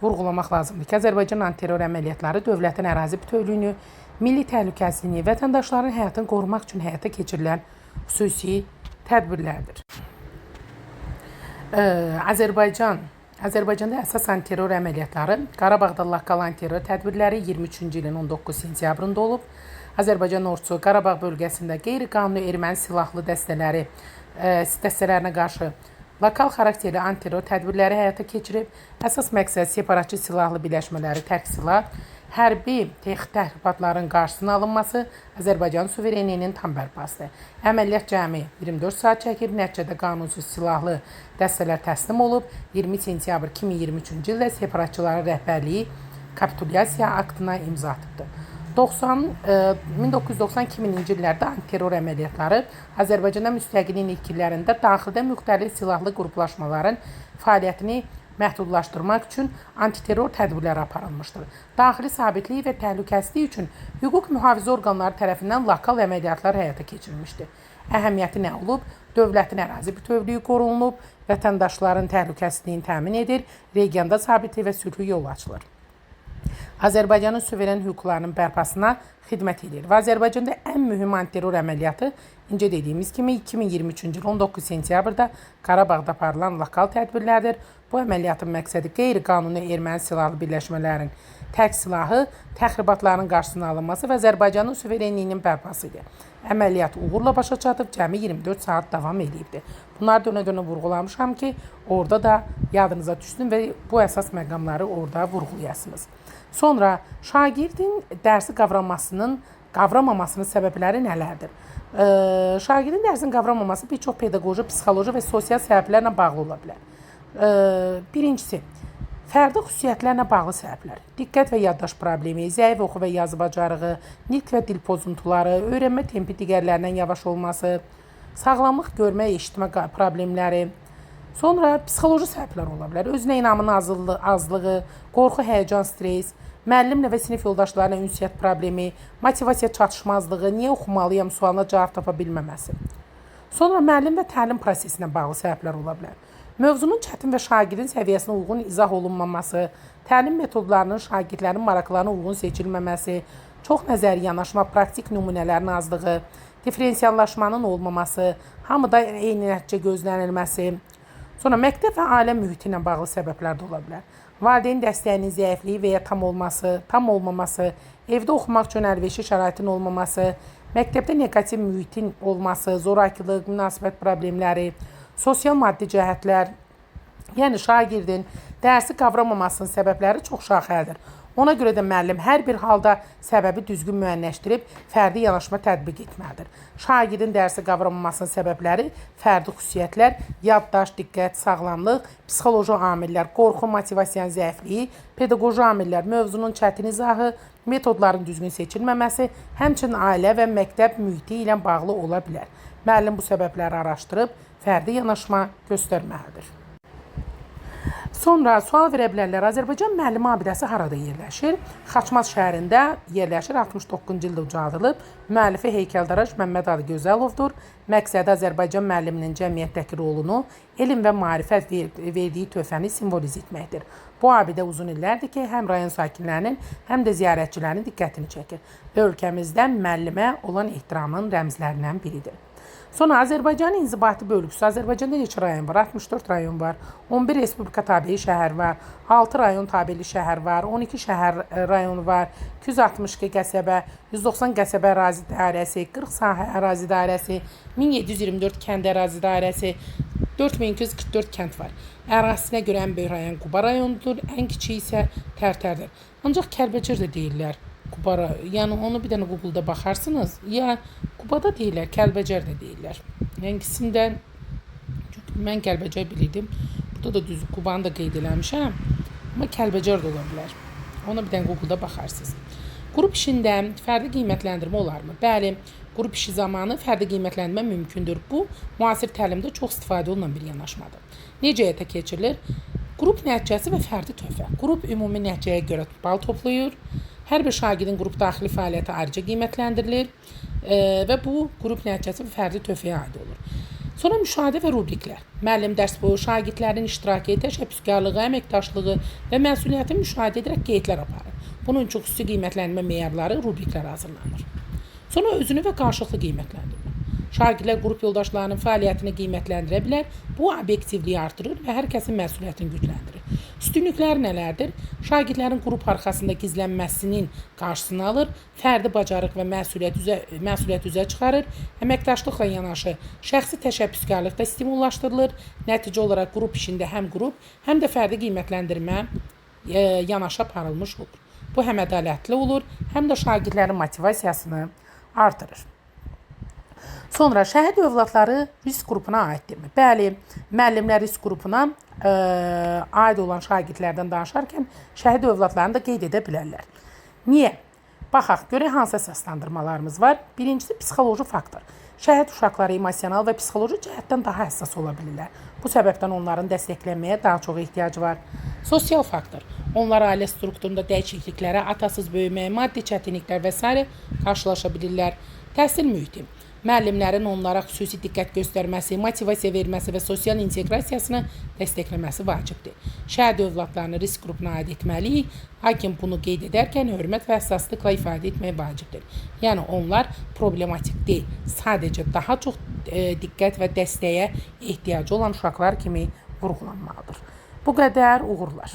vurğulamaq lazımdır ki, Azərbaycan antiterror əməliyyatları dövlətin ərazi bütövlüyünü, milli təhlükəsizliyini, vətəndaşların həyatını qorumaq üçün həyata keçirilən xüsusi tədbirlərdir. Azərbaycanda əsas antiterror əməliyyatları Qarabağda lokal antiterror tədbirləri 23-cü ilin 19 sentyabrında olub. Azərbaycan ordusu Qarabağ bölgəsində qeyri-qanuni erməni silahlı dəstələrinə qarşı lokal xarakterli antiterror tədbirləri həyata keçirib. Əsas məqsəd separatçı silahlı birləşmələri tərk silah, hərbi təxribatların qarşısının alınması, Azərbaycan suverenliyinin tam bərpasıdır. Əməliyyat cəmi 24 saat çəkib, nəticədə qanunsuz silahlı dəstələr təslim olub. 20 sentyabr 2023-cü ildə separatçıların rəhbərliyi kapitulyasiya aktına imza atıbdır. 1990-2000-ci illərdə antiterror əməliyyatları Azərbaycanda müstəqilliyin ilk illərində daxildə müxtəlif silahlı qruplaşmaların fəaliyyətini məhdudlaşdırmaq üçün antiterror tədbirləri aparılmışdır. Daxili sabitlik və təhlükəsizlik üçün hüquq mühafizə orqanları tərəfindən lokal əməliyyatlar həyata keçirilmişdir. Əhəmiyyəti nə olub? Dövlətin ərazi bütövlüyü qorunulub, vətəndaşların təhlükəsizliyini təmin edir, regionda sabitlik və sülhü yol açılır. Azərbaycanın suveren hüquqlarının bərpasına xidmət edir. Və Azərbaycanda ən mühüm antiterror əməliyyatı, incə dediyimiz kimi 2023-cü il 19 sentyabrda Qarabağda aparılan lokal tədbirlərdir. Bu əməliyyatın məqsədi qeyri-qanuni erməni silahlı birləşmələrin tərk silahı, təxribatların qarşısının alınması və Azərbaycanın suverenliyinin bərpası idi. Əməliyyat uğurla başa çatıb, cəmi 24 saat davam eləyibdi. Bunları dönə-dönə vurğulamışam ki, orada da yadınıza düşsün və bu əsas məqamları orada vurğulayasınız. Sonra şagirdin dərsi qavramamasının səbəbləri nələrdir? Şagirdin dərsini qavramaması bir çox pedaqoji, psixoloji və sosial səbəblərlə bağlı ola bilər. Birincisi, fərdi xüsusiyyətlərlə bağlı səbəblər. Diqqət və yaddaş problemi, zəif oxu və yazı bacarığı, nitq və dil pozuntuları, öyrənmə tempi digərlərindən yavaş olması, sağlamlıq görmə, eşitmə problemləri. Sonra psixoloji səbəblər ola bilər. Özünə inamın azlığı, qorxu, həyəcan, stres, müəllimlə və sinif yoldaşlarına ünsiyyət problemi, motivasiya çatışmazlığı, niyə oxumalıyam sualına cavab tapa bilməməsi. Sonra müəllim və təlim prosesinə bağlı səbəblər ola bilər. Mövzunun çətin və şagirdin səviyyəsinə uyğun izah olunmaması, təlim metodlarının şagirdlərin maraqlarına uyğun seçilməməsi, çox nəzəri yanaşma, praktik nümunələrin azlığı, diferensiallaşmanın olmaması, hamıda eyni nəticə gözlənilməsi. Sonra məktəb və ailə mühiti ilə bağlı səbəblər də ola bilər. Valideyn dəstəyinin zəifliyi və ya tam olmaması, evdə oxumaq üçün əlverişli şəraitin olmaması, məktəbdə neqativ mühitin olması, zorakılıq, münasibət problemləri, sosial maddi cəhətlər, yəni şagirdin dərsi qavramamasının səbəbləri çox şaxəlidir. Ona görə də müəllim hər bir halda səbəbi düzgün müəyyənləşdirib fərdi yanaşma tətbiq etməlidir. Şagirdin dərsi qavramamasının səbəbləri fərdi xüsusiyyətlər, yaddaş, diqqət, sağlamlıq, psixoloji amillər, qorxu, motivasiyanın zəifliyi, pedaqoji amillər, mövzunun çətin izahı, metodların düzgün seçilməməsi, həmçinin ailə və məktəb mühiti ilə bağlı ola bilər. Müəllim bu səbəbləri araşdırıb fərdi yanaşma göstərməlidir. Sonra sual verə bilərlər. Azərbaycan müəllimi abidəsi harada yerləşir? Xaçmaz şəhərində yerləşir. 69-cu ildə ucaldılıb. Müəllifi heykəltaraş Məmməd Adı Gözəlovdur. Məqsədi Azərbaycan müəlliminin cəmiyyətdəki rolunu, elm və maarifə verdiyi töhfəni simvolizə etməkdir. Bu abidə uzun illərdir ki, həm rayon sakinlərinin, həm də ziyarətçilərin diqqətini çəkir və ölkəmizdə müəllimə olan ehtiramın rəmzlərindən biridir. Sonra Azərbaycanın inzibati bölgüsü. Azərbaycanda neçə rayon var? 64 rayon var. 11 respublika tabeyi şəhər var. 6 rayon tabeli şəhər var. 12 şəhər rayonu var. 262 qəsəbə, 190 qəsəbə ərazi dairəsi, 40 sahə ərazi dairəsi, 1724 kənd ərazi dairəsi, 4244 kənd var. Ərazisinə görə ən böyük rayon Quba rayonudur, ən kiçiyi isə Tərtərdir. Ancaq Kəlbəcər də deyirlər. Quba, yəni onu bir dənə Google-da baxarsınız, ya Qubada deyirlər, Kəlbəcər də deyirlər. Yəni ikisindən, çünki mən Kəlbəcər bilirdim. Burada da düz Qubanı da qeyd eləmişəm. Amma Kəlbəcər də ola bilər. Ona bir dənə Google-da baxarsınız. Qrup işində fərdi qiymətləndirmə olarmı? Bəli, qrup işi zamanı fərdi qiymətləndirmə mümkündür. Bu, müasir təlimdə çox istifadə olunan bir yanaşmadır. Necə həyata keçirilir? Qrup nəticəsi və fərdi töhfə. Qrup ümumi nəticəyə görə bal toplayır. Hər bir şagirdin qrup daxili fəaliyyəti ayrıca qiymətləndirilir və bu qrup nəticəsi və fərdi töhfəyə aid olur. Sonra müşahidə və rubriklər. Müəllim dərs boyu şagirdlərin iştirakı, təşəbbüskarlığı, əməkdaşlığı və məsuliyyəti müşahidə edərək qeydlər aparır. Bunun üçün xüsusi qiymətləndirmə meyarları, rubriklər hazırlanır. Sonra özünü və qarşılıqlı qiymətləndirmə. Şagirdlər qrup yoldaşlarının fəaliyyətini qiymətləndirə bilər. Bu obyektivliyi artırır və hər kəsin məsuliyyətini gücləndirir. Üstünlüklər nələrdir? Şagirdlərin qrup arxasında gizlənməsinin qarşısını alır, fərdi bacarıq və məsuliyyət üzə çıxarır, əməkdaşlıqla yanaşı şəxsi təşəbbüskarlıq da stimullaşdırılır. Nəticə olaraq qrup işində həm qrup, həm də fərdi qiymətləndirmə yanaşı aparılmış olur. Bu həm ədalətli olur, həm də şagirdlərin motivasiyasını artırır. Sonra şəhid övladları risk qrupuna aiddirmi? Bəli, müəllimlər risk qrupuna aid olan şagirdlərdən danışarkən şəhid övladlarını da qeyd edə bilərlər. Niyə? Baxaq, görək hansı əsaslandırmalarımız var. Birincisi, psixoloji faktor. Şəhid uşaqları emosional və psixoloji cəhətdən daha həssas ola bilirlər. Bu səbəbdən onların dəstəklənməyə daha çox ehtiyacı var. Sosial faktor. Onlar ailə strukturunda dəyişikliklərə, atasız böyüməyə, maddi çətinliklər və s. qarşılaşa bilirlər. Təhsil mühiti. Müəllimlərin onlara xüsusi diqqət göstərməsi, motivasiya verməsi və sosial inteqrasiyasını dəstəkləməsi vacibdir. Şəhid övladlarını risk qrupuna aid etməliyik, lakin bunu qeyd edərkən hörmət və həssaslıqla ifadə etmək vacibdir. Yəni onlar problematik deyil, sadəcə daha çox diqqət və dəstəyə ehtiyacı olan uşaqlar kimi vurğulanmalıdır. Bu qədər, uğurlar.